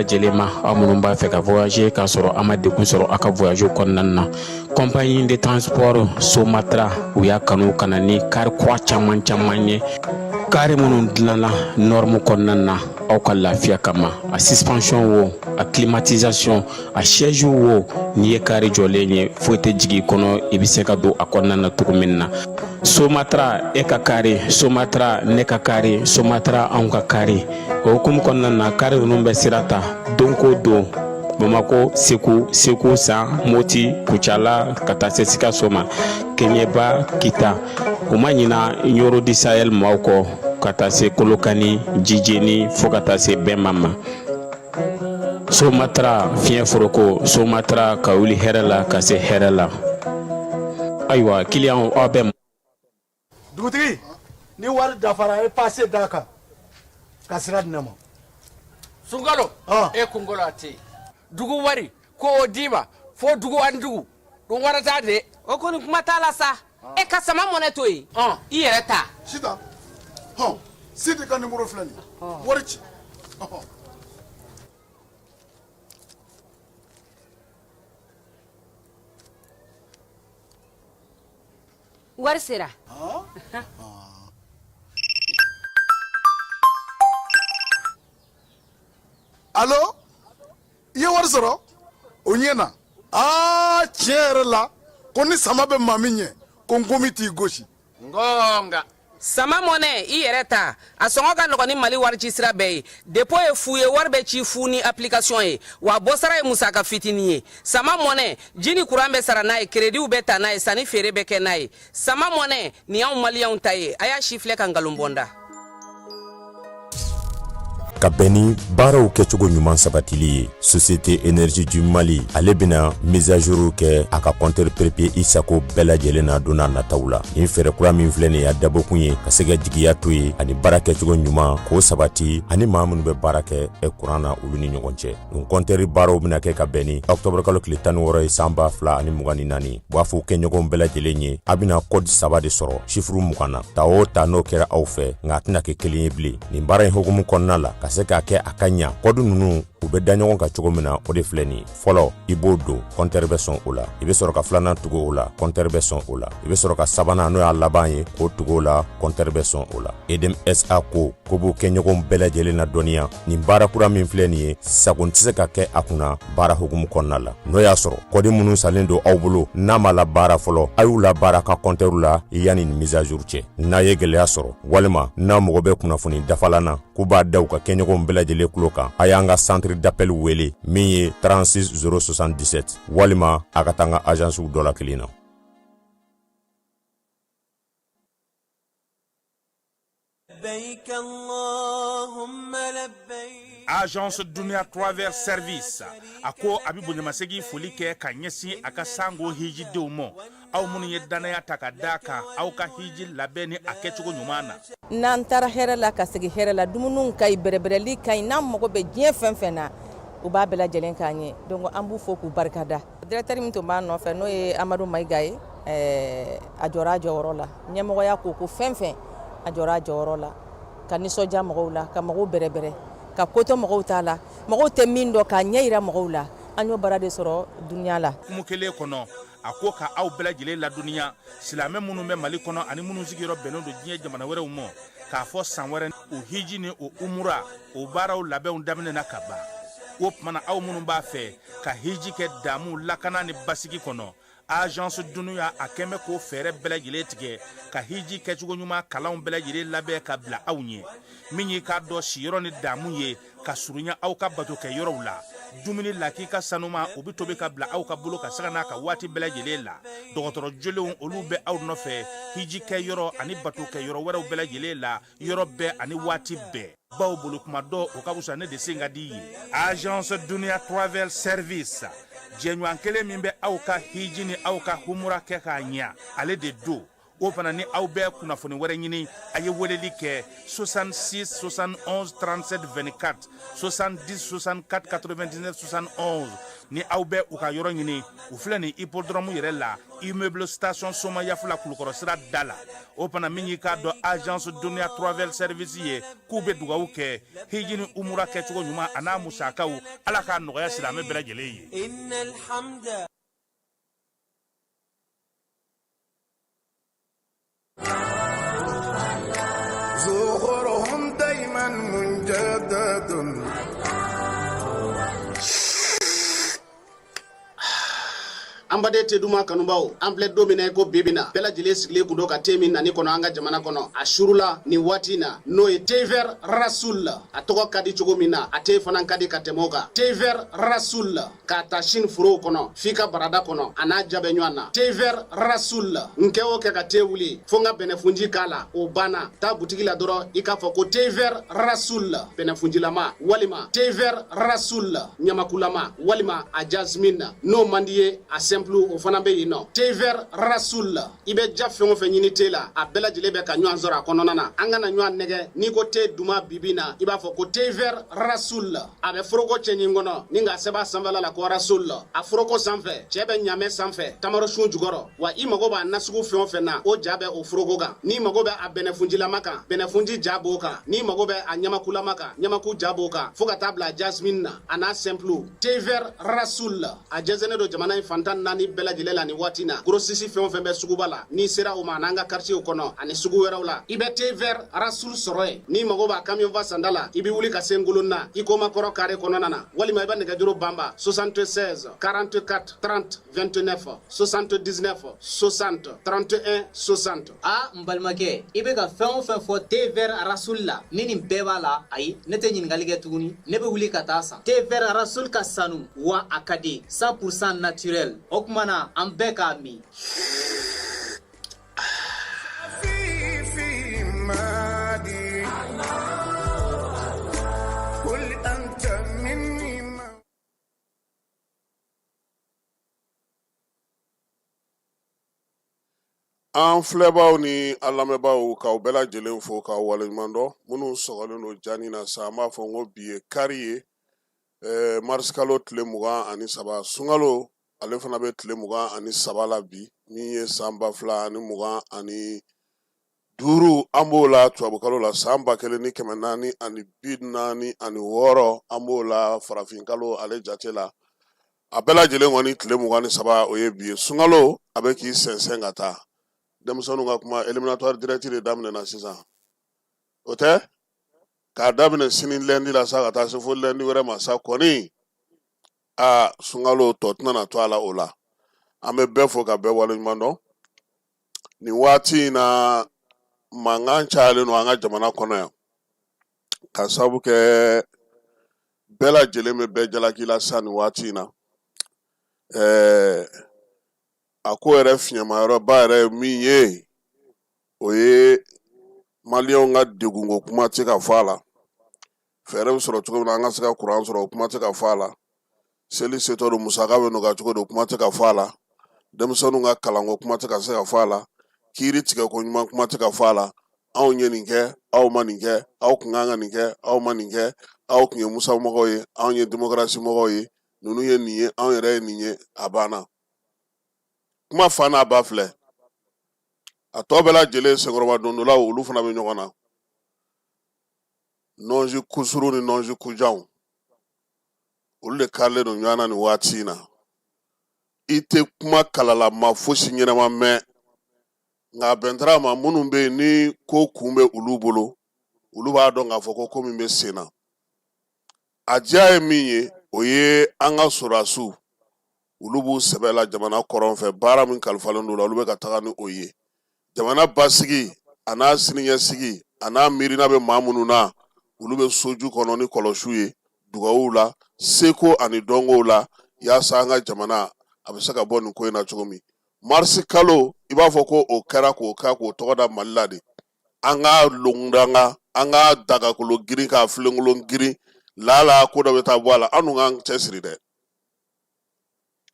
lajɛlen ma, aw minnu b'a fɛ ka voyager k'a sɔrɔ a ma degun sɔrɔ aw ka voyage kɔnɔna na. Compagnie de transport Somatra, u y'a kanu ka na ni kari kura caman caman ye, kari minnu dilanna norme kɔnɔna na aw ka lafiya kama. A suspension wo, a climatisation, a siège wo, n'i ye kari jɔlen ye, foyi tɛ jigin i kɔnɔ, i bɛ se ka don a kɔnɔna na cogo min na. Somatra, e ka kari, Somatra, ne ka kari, Somatra, anw ka kari. O hukumu kɔnɔna na, kari ninnu bɛ sira ta don ko don Bamako, Segu, Segu San, Moti, Kucala, ka taa se Sikaso ma, Keɲeba, Kita. U ma ɲina Ɲoro du Sahel maaw kɔ, ka taa se Kolokani, Jijeni, fo ka taa se Bɛnba ma. Somatra, fiɲɛ foroko, Somatra, ka wuli hɛrɛ la ka se hɛrɛ la. Ayiwa, kiliyanw, aw bɛ Dugutigi, ni wari dafara, e pase d'a kan ka sira di ne ma. Sunkalo e kunkolo a tɛ yen. Dugu wari ko o d'i ma fo dugu ani dugu dun warata de. O kɔni, kuma t'a la sa. E ka Sama Mɔnɛ to yen, i yɛrɛ ta. Sitan, hɔn, Sidi ka nimoro filɛ nin ye, wari ci. Wari sera. Alo, i ye wari sɔrɔ, o ɲɛna. Aa, tiɲɛ yɛrɛ la, ko ni sama bɛ maa min ɲɛ, ko nkomi t'i gosi. Ngonga. Sama Mɔnɛ, i yɛrɛ ta, a sɔngɔ ka nɔgɔn ni Mali wari ci sira bɛɛ ye. Dépôt ye fu ye, wari bɛ ci fu ni application ye, wa bɔsara ye musaka fitinin ye. Sama Mɔnɛ, ji ni kuran bɛ sara n'a ye, créditw bɛ ta n'a ye, sanni feere bɛ kɛ n'a ye. Sama Mɔnɛ nin y'anw Maliyɛnw ta ye. A y'a si filɛ ka nkalon bɔnda. Ka bɛn ni baaraw kɛcogo ɲuman sabatili ye, Société Énergie du Mali, ale bɛna mise à jour kɛ a ka compteur prépayé i sago bɛɛ lajɛlen na don n'a nataw la. Nin fɛɛrɛ kura min filɛ nin ye, a dabɔkun ye ka se ka jigiya to ye ani baara kɛcogo ɲuman k'o sabati ani maa minnu bɛ baara kɛ kuran na, olu ni ɲɔgɔn cɛ. Nin compteur baaraw bɛna kɛ ka bɛn ni octobre kalo tile 16 ye, san 2024. U b'a fɔ kɛɲɔgɔnw bɛɛ lajɛlen ye, a bɛna code saba de sɔrɔ chiffre 20 na. Ta o ta, n'o kɛra aw fɛ, nka a tɛna kɛ kelen ye bilen. Nin baara in hukumu kɔnɔna la, ka se k'a kɛ a ka ɲa, code ninnu, u bɛ da ɲɔgɔn kan cogo min na, o de filɛ nin ye. Fɔlɔ, i b'o don, compteur bɛ sɔn o la. I bɛ sɔrɔ ka filanan tugu o la, compteur bɛ sɔn o la. I bɛ sɔrɔ ka sabanan, n'o y'a laban ye, k'o tugu o la, compteur bɛ sɔn o la. EDM SA ko ko b'u kɛɲɔgɔnw bɛɛ lajɛlen na dɔnniya, nin baara kura min filɛ nin ye, sago tɛ se ka kɛ a kunna baara hukumu kɔnɔna la. N'o y'a sɔrɔ code minnu salen don aw bolo, n'a ma la baara fɔlɔ, a y'u la baara ka compteur la yanni nin mise à jour cɛ. N'a ye gɛlɛya sɔrɔ walima n'a mago bɛ kunnafoni dafalan na, k'u b'a da u ka kɛɲɔgɔnw bɛɛ lajɛlen tulo kan, a y'an ka centre d'appel wele min ye 36 077, walima a ka taa an ka agencew dɔ la kelen na. Agence Dunia Travel Service, a ko a bɛ bonyamasegin foli kɛ ka ɲɛsin a ka sango hijidenw ma, aw minnu ye dannaya ta ka da kan aw ka hiji labɛn ni a kɛcogo ɲuman na. N'an taara hɛrɛ la ka segin hɛrɛ la, dumuniw ka ɲi, bɛrɛbɛrɛli ka ɲi. N'an mago bɛ diɲɛ fɛn fɛn na, u b'a bɛɛ lajɛlen k'an ye. Donc an b'u fo k'u barikada. Directeur min tun b'a nɔfɛ, n'o ye Amadu Mayiga ye, a jɔra a jɔyɔrɔ la. Ɲɛmɔgɔya ko ko fɛn fɛn, a jɔra a jɔyɔrɔ la ka nisɔndiya mɔgɔw la, ka mɔgɔw bɛrɛbɛrɛ, ka kotɔ mɔgɔw t'a la, mɔgɔw tɛ min dɔn, k'a ɲɛ yira mɔgɔw la. An y'o baara de sɔrɔ Dunia la. Hukumu kelen kɔnɔ, a ko ka aw bɛɛ lajɛlen ladɔnniya, silamɛ minnu bɛ Mali kɔnɔ ani minnu sigiyɔrɔ bɛnnen don diɲɛ jamana wɛrɛw ma, k'a fɔ san wɛrɛ o hiji ni o umura, o baaraw labɛnw daminɛna ka ban. O tuma na, aw minnu b'a fɛ ka hiji kɛ damu, lakana ni basigi kɔnɔ, Agence Dunia a kɛn bɛ k'o fɛɛrɛ bɛɛ lajɛlen tigɛ ka hiji kɛcogo ɲuman kalanw bɛɛ lajɛlen labɛn ka bila aw ɲɛ. Min y'i k'a dɔn siyɔrɔ ni damu ye ka surunya aw ka bato kɛ yɔrɔw la, dumuni lakika sanuma, o bɛ tobi ka bila aw ka bolo ka sanga n'a ka waati bɛɛ lajɛlen la. Dɔgɔtɔrɔ jolenw, olu bɛ aw nɔfɛ hiji kɛ yɔrɔ ani bato kɛ yɔrɔ wɛrɛw bɛɛ lajɛlen la, yɔrɔ bɛɛ ani waati bɛɛ. Baw bolo kuma dɔ, o ka fisa ne de sen ka di ye. Agence Dunia Travel Service, jɛɲɔgɔn kelen min bɛ aw ka hiji ni aw ka humura kɛ k'a ɲɛ, ale de don. O fana ni aw bɛ kunnafoni wɛrɛ ɲini, a ye weleli kɛ 66 71 37 24, 70 64 99 71. Ni aw bɛ u ka yɔrɔ ɲini, u filɛ nin hippodrome yɛrɛ la, immeuble station Somayaf la, Kulukɔrɔ sira da la. O fana min y'i k'a dɔn agence Dunia Travel Service ye, k'u bɛ dugawu kɛ hiji ni umura kɛcogo ɲuman a n'a musakaw, Ala k'a nɔgɔya silamɛ bɛɛ lajɛlen ye. An baden te duman kanubaw, an filɛ don min na i ko bi bi na, bɛɛ lajɛlen sigilen kun don ka te min nani kɔnɔ an ka jamana kɔnɔ a surula nin waati in na, n'o ye thé vert Rasoul. A tɔgɔ ka di cogo min na, a te fana ka di ka tɛmɛ o kan. Thé vert Rasoul, k'a ta Chine forow kɔnɔ f'i ka barada kɔnɔ, a n'a ja bɛ ɲɔgɔn na. Thé vert Rasoul, n kɛ o kɛ ka te wuli fo n ka bɛnɛfunji k'a la, o banna. Taa butigi la dɔrɔn i k'a fɔ ko thé vert Rasoul bɛnɛfunjilama, walima thé vert Rasoul ɲamakulama, walima a jasmine. N'o man di ye, a simple o fana bɛ yen nɔ. Thé vert Rasoul, i bɛ ja fɛn o fɛn ɲini te la, a bɛɛ lajɛlen bɛ ka ɲɔgɔn sɔrɔ a kɔnɔna na. An kana ɲɔgɔn nɛgɛ, n'i ko te duman bibi na, i b'a fɔ ko thé vert Rasoul. A bɛ foroko cɛɲi kɔnɔ ni k'a sɛbɛn a sanfɛla la ko Rasoul. A foroko sanfɛ, cɛ bɛ ɲamɛ sanfɛ tamarosun jukɔrɔ. Wa i mago b'a nasugu fɛn o fɛn na, o ja bɛ o foroko kan. N'i mago bɛ a bɛnɛfunjilama kan, bɛnɛfunji ja b'o kan. N'i mago bɛ a ɲamakulama kan, ɲamaku ja b'o kan, fo ka taa bila jasmine na, a n'a simple. Thé vert Rasoul, a jɛnsɛnnen don jamana in fan 14 bɛɛ lajɛlen la nin waati na. Grossiste fɛn o fɛn bɛ suguba la, n'i sera o ma, an'an ka quartier kɔnɔ ani sugu wɛrɛw la, i bɛ thé vert Rasoul sɔrɔ yen. N'i mago b'a camion fa sanda la, i bɛ wuli ka se Ngolonna Ikoma kɔrɔ carré kɔnɔna na, walima i bɛ nɛgɛjuru banba 76 44 30 29, 79 60 31 60. Aa, n balimakɛ, i bɛ ka fɛn o fɛn fɔ thé vert Rasoul la, ni nin bɛɛ b'a la, ayi, ne tɛ ɲininkali kɛ tuguni, ne bɛ wuli ka taa san. Thé vert Rasoul ka sanu wa a ka di, 100% naturel. O tuma na an bɛɛ k'a min. An filɛbaaw ni an lamɛnbaaw, k'aw bɛɛ lajɛlen fo k'aw waleɲuman dɔn. Minnu sɔgɔlen don jani na sa, an b'a fɔ n ko bi ye kari ye, marisikalo tile 23, sunkalo ale fana bɛ tile 23 la bi, min ye san 2025, an b'o la tubabukalo la, san 1446, an b'o la farafinkalo ale jate la. A bɛɛ lajɛlen kɔni tile 23, o ye bi ye. Sunkalo a bɛ k'i sɛnsɛn ka taa. Denmisɛnninw ka kuma, éliminatoire direct de daminɛna sisan, o tɛ k'a daminɛ sini lundi la sa ka taa se fo lundi wɛrɛ ma sa kɔni. A sunkalo tɔ tɛna na to a la. O la an bɛ bɛɛ fo ka bɛɛ waleɲuman dɔn nin waati in na. Mankan cayalen don an ka jamana kɔnɔ yan, ka sababu kɛ bɛɛ lajɛlen bɛ bɛɛ jalaki la sa nin waati in na. A ko yɛrɛ fiɲɛmayɔrɔba yɛrɛ ye min ye, o ye maliyɛnw ka degunko kuma tɛ ka fɔ a la. Fɛɛrɛ bɛ sɔrɔ cogo min na an ka se ka kuran sɔrɔ, o kuma tɛ ka fɔ a la. Seli setɔ don, musaka bɛ nɔgɔya cogo di, o kuma tɛ ka fɔ a la. Denmisɛnninw ka kalanko kuma tɛ ka se ka fɔ a la. Kiiri tigɛko ɲuman kuma tɛ ka fɔ a la. Anw ye nin kɛ, aw ma nin kɛ, aw kun kan ka nin kɛ, aw ma nin kɛ, aw kun ye musa mɔgɔw ye, anw ye demokarasi mɔgɔw ye, ninnu ye nin ye, anw yɛrɛ ye nin ye. A banna, kuma fa n'a ba filɛ. A tɔ bɛɛ lajɛlen senkɔrɔba dondolaw, olu fana bɛ ɲɔgɔn na. Nɔnzi kusuru ni nɔnzi kujanw, olu de karilen don ɲɔgɔn na nin waati in na. I tɛ kuma kalalama fosi ɲɛnama mɛn, nka a bɛntara ma minnu bɛ yen ni ko kun bɛ olu bolo, olu b'a dɔn k'a fɔ ko ko min bɛ sen na. A diya ye min ye, o ye an ka sɔrɔdasiw, olu b'u sɛbɛ la jamana kɔrɔn fɛ. Baara min kalifalen don la, olu bɛ ka taga ni o ye. Jamana basigi a n'a siniɲɛsigi a n'a miirina bɛ maa minnu na, olu bɛ soju kɔnɔ ni kɔlɔsiw ye, dugawu la, seko ani dɔnkow la, yaasa an ka jamana a bɛ se ka bɔ nin ko in na cogo min. Marisi kalo, i b'a fɔ ko o kɛra k'o kɛ k'o tɔgɔ da Mali la de. An ka longdanga, an ka dagakolo girin k'a filenkolon girin, lala ko dɔ bɛ taa bɔ a la. An dun k'an cɛsiri dɛ.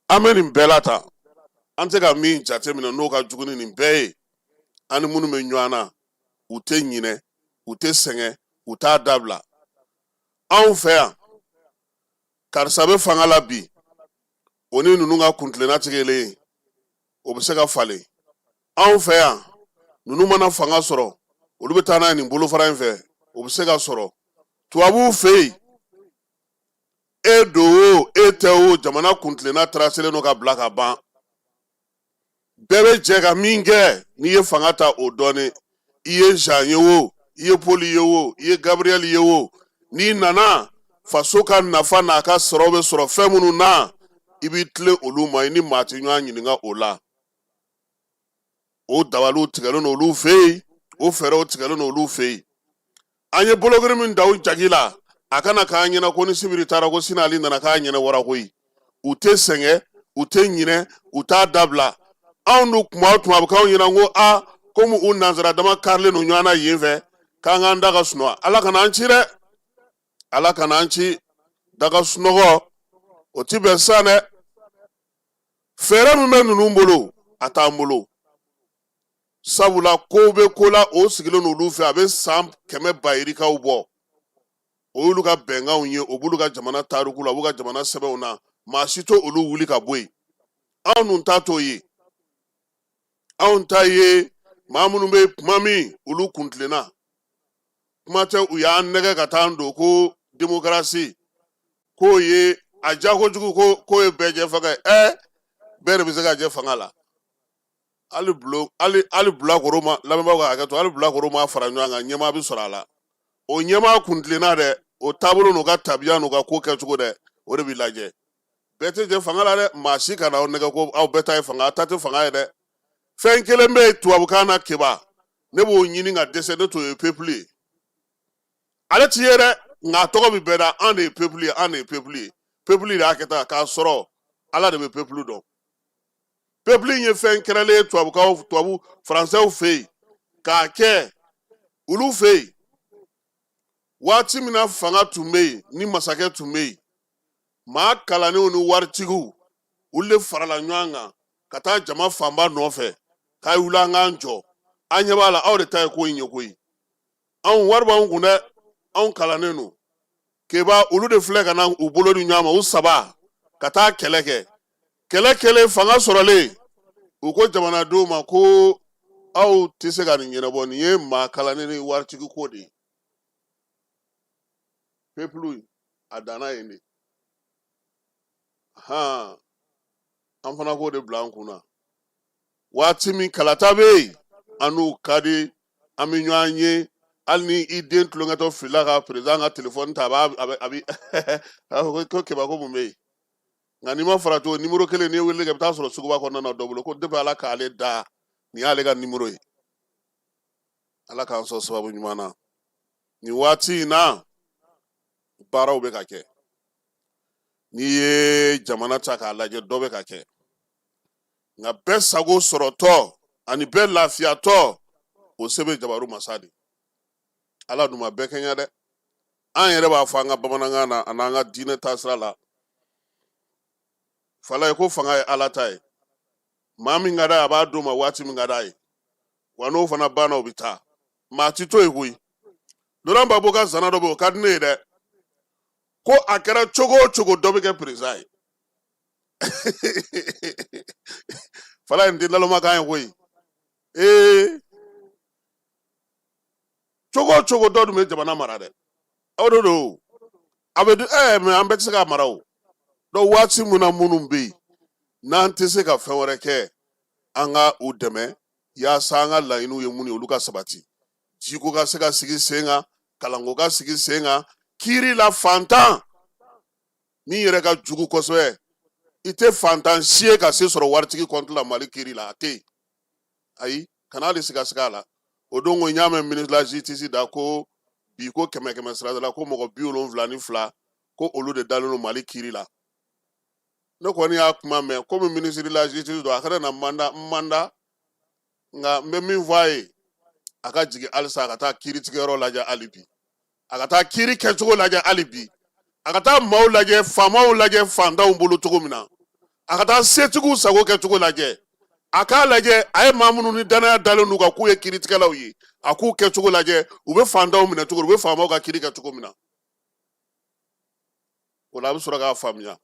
An bɛ nin bɛɛ la tan, an tɛ ka min jateminɛ n'o ka jugu ni nin bɛɛ ye. An ni minnu bɛ ɲɔgɔn na, u tɛ ɲinɛ, u tɛ sɛgɛn, u t'a dabila. Anw fɛ yan, karisa bɛ fanga la bi, o ni ninnu ka kuntilenna tɛ kelen ye, o bɛ se ka falen. Anw fɛ yan, ninnu mana fanga sɔrɔ, olu bɛ taa n'a ye nin bolofara in fɛ, o bɛ se ka sɔrɔ. Tubabuw fɛ yen, e don o, e tɛ o, jamana kuntilenna tracelen don ka bila ka ban. Bɛɛ bɛ jɛ ka min kɛ, n'i ye fanga ta o dɔɔnin, i ye Jean ye o, i ye Paul ye o, i ye Gabriel ye o, n'i nana faso ka nafa n'a ka sɔrɔ bɛ sɔrɔ fɛn minnu na, i b'i tilen olu ma, i ni maa tɛ ɲɔgɔn ɲininka o la. O dabaliw tigɛlen don olu fɛ yen, o fɛɛrɛw tigɛlen don olu fɛ yen. An ye bolokiri min da u jagi la, a kana k'an ɲɛna ko ni sibiri taara ko sini ali nana k'a ɲɛnabɔra koyi. U tɛ sɛgɛn, u tɛ ɲinɛ, u t'a dabila. Anw dun tuma o tuma a bɛ k'anw ɲɛna ko a komi u nansara dama karilen don ɲɔgɔn na yen fɛ, k'an k'an da ka sunɔgɔ. Ala kana an ci dɛ, Ala kana an ci. Da ka sunɔgɔ o ti bɛn san dɛ. Fɛɛrɛ min bɛ ninnu bolo, a t'an bolo, sabula kow bɛ ko la, o sigilen don olu fɛ, a bɛ san 100 bayirikaw bɔ. O y'olu ka bɛnkanw ye, o b'olu ka jamana tariku la, o b'u ka jamana sɛbɛnw na, maa si t'o olu wuli ka bɔ yen. Anw dun ta t'o ye. Anw ta ye maa minnu bɛ kuma min, olu kuntilenna kuma tɛ. U y'an nɛgɛ ka taa an don ko demokarasi, k'o ye a diya kojugu, ko k'o ye bɛɛ jɛ fanga ye. Bɛɛ de bɛ se ka jɛ fanga la? Hali bulon, hali bilakoro ma, lamɛnbaaw ka hakɛ to, hali bilakoro ma fara ɲɔgɔn kan, ɲɛmaa bɛ sɔrɔ a la. O ɲɛmaa kuntilenna dɛ, o taabolo n'u ka tabiya n'u ka ko kɛcogo dɛ, o de bɛ lajɛ. Bɛɛ tɛ jɛ fanga la dɛ. Maa si kana aw nɛgɛ ko aw bɛɛ ta ye fanga, aw ta tɛ fanga ye dɛ. Fɛn kelen bɛ yen tubabukan na, keba, ne b'o ɲini ka dɛsɛ, ne t'o ye, peuple ye. Ale ti ye dɛ, nka a tɔgɔ bɛ bɛɛ da. An de ye peuple ye, an de ye peuple ye, peuple de y'a kɛ tan, k'a sɔrɔ Ala de bɛ peuple dɔn. Peuple in ye fɛn kɛrɛlen ye tubabukaw, tubabu faransɛw fɛ yen, k'a kɛ olu fɛ yen. Waati min na fanga tun bɛ yen, ni masakɛ tun bɛ yen, maa kalannenw ni waritigiw, olu de farala ɲɔgɔn kan ka taa jama fanba nɔfɛ k'a ye wuli an k'an jɔ. An ɲɛ b'a la, aw de ta ye ko in ye koyi. Anw wari b'anw kun dɛ, anw kalannen don. Keba, olu de filɛ ka na u bolo di ɲɔgɔn ma, u saba ka taa kɛlɛ kɛ. Kɛlɛ kɛlen, fanga sɔrɔlen, u ko jamanadenw ma ko aw tɛ se ka nin ɲɛnabɔ, nin ye maa kalannen ni waritigi ko de ye. Peuple, a danna yen de. Han, an fana k'o de bila an kun na. Waati min kalata bɛ yen, an n'u ka di, an bɛ ɲɔgɔn ye. Hali ni i den tulonkɛtɔ filila ka président ka telefɔni ta, a b'a a bɛ a bɛ a b'a fɔ ko Keba, ko mun bɛ yen? Nka n'i ma farati, o nimoro kelen, n'i ye weleli kɛ, i bɛ taa sɔrɔ suguba kɔnɔna na dɔ bolo ko depuis Ala k'ale da, nin y'ale ka nimoro ye. Ala k'an sɔn sababu ɲuman na. Nin waati in na, baaraw bɛ ka kɛ. N'i ye jamana ta k'a lajɛ, dɔ bɛ ka kɛ, nka bɛɛ sago sɔrɔtɔ ani bɛɛ lafiyatɔ, o se bɛ jabaru masa de. Ala dun ma bɛɛ kɛɲɛ dɛ. An yɛrɛ b'a fɔ an ka bamanankan na ani an ka diinɛ taasira la, fala ye ko fanga ye Ala ta ye. Maa min ka d'a ye, a b'a d'o ma waati min ka d'a ye. Wa n'o fana banna, o bɛ taa, maa ti to yen koyi. Laurent Gbagbo ka zana dɔ bɛ yen, o ka di ne ye dɛ, ko a kɛra cogo o cogo, dɔ bɛ kɛ président ye. Fala, nin tɛ nalomakan ye koyi. Ee, cogo o cogo, dɔ dun bɛ jamana mara dɛ. O de don, a bɛ di ɛɛ mɛ an bɛɛ tɛ se k'a mara o. Donc waati min na minnu bɛ yen n'an tɛ se ka fɛn wɛrɛ kɛ, an ka u dɛmɛ yaasa an ka laɲiniw ye mun ye, olu ka sabati. Jiko ka se ka sigi sen kan, kalanko ka sigi sen kan, kiiri la fantan min yɛrɛ ka jugu kosɛbɛ, i tɛ fantan si ye ka se sɔrɔ waritigi kɔnti la Mali kiiri la, a tɛ yen. Ayi, kana hali sigasiga a la. O don ko n y'a mɛn ministre de la justice da ko bi ko kɛmɛ kɛmɛ sirada la, ko mɔgɔ 72 ko olu de dalen don Mali kiiri la. Ne kɔni y'a kuma mɛn komi ministre de la justice don, a kana na manda n manda, nka n bɛ min fɔ a ye, a ka jigin halisa, a ka taa kiiritigɛyɔrɔ lajɛ hali bi, a ka taa kiiri kɛcogo lajɛ hali bi, a ka taa maaw lajɛ, faamaw lajɛ fantanw bolo cogo min na, a ka taa setigiw sago kɛcogo lajɛ. A k'a lajɛ, a ye maa minnu ni danaya dalen d'u kan k'u ye kiiritigɛlaw ye, a k'u kɛcogo lajɛ, u bɛ fantanw minɛ cogo di, u bɛ faamaw ka kiiri kɛ cogo min na. O la a bɛ sɔrɔ k'a faamuya.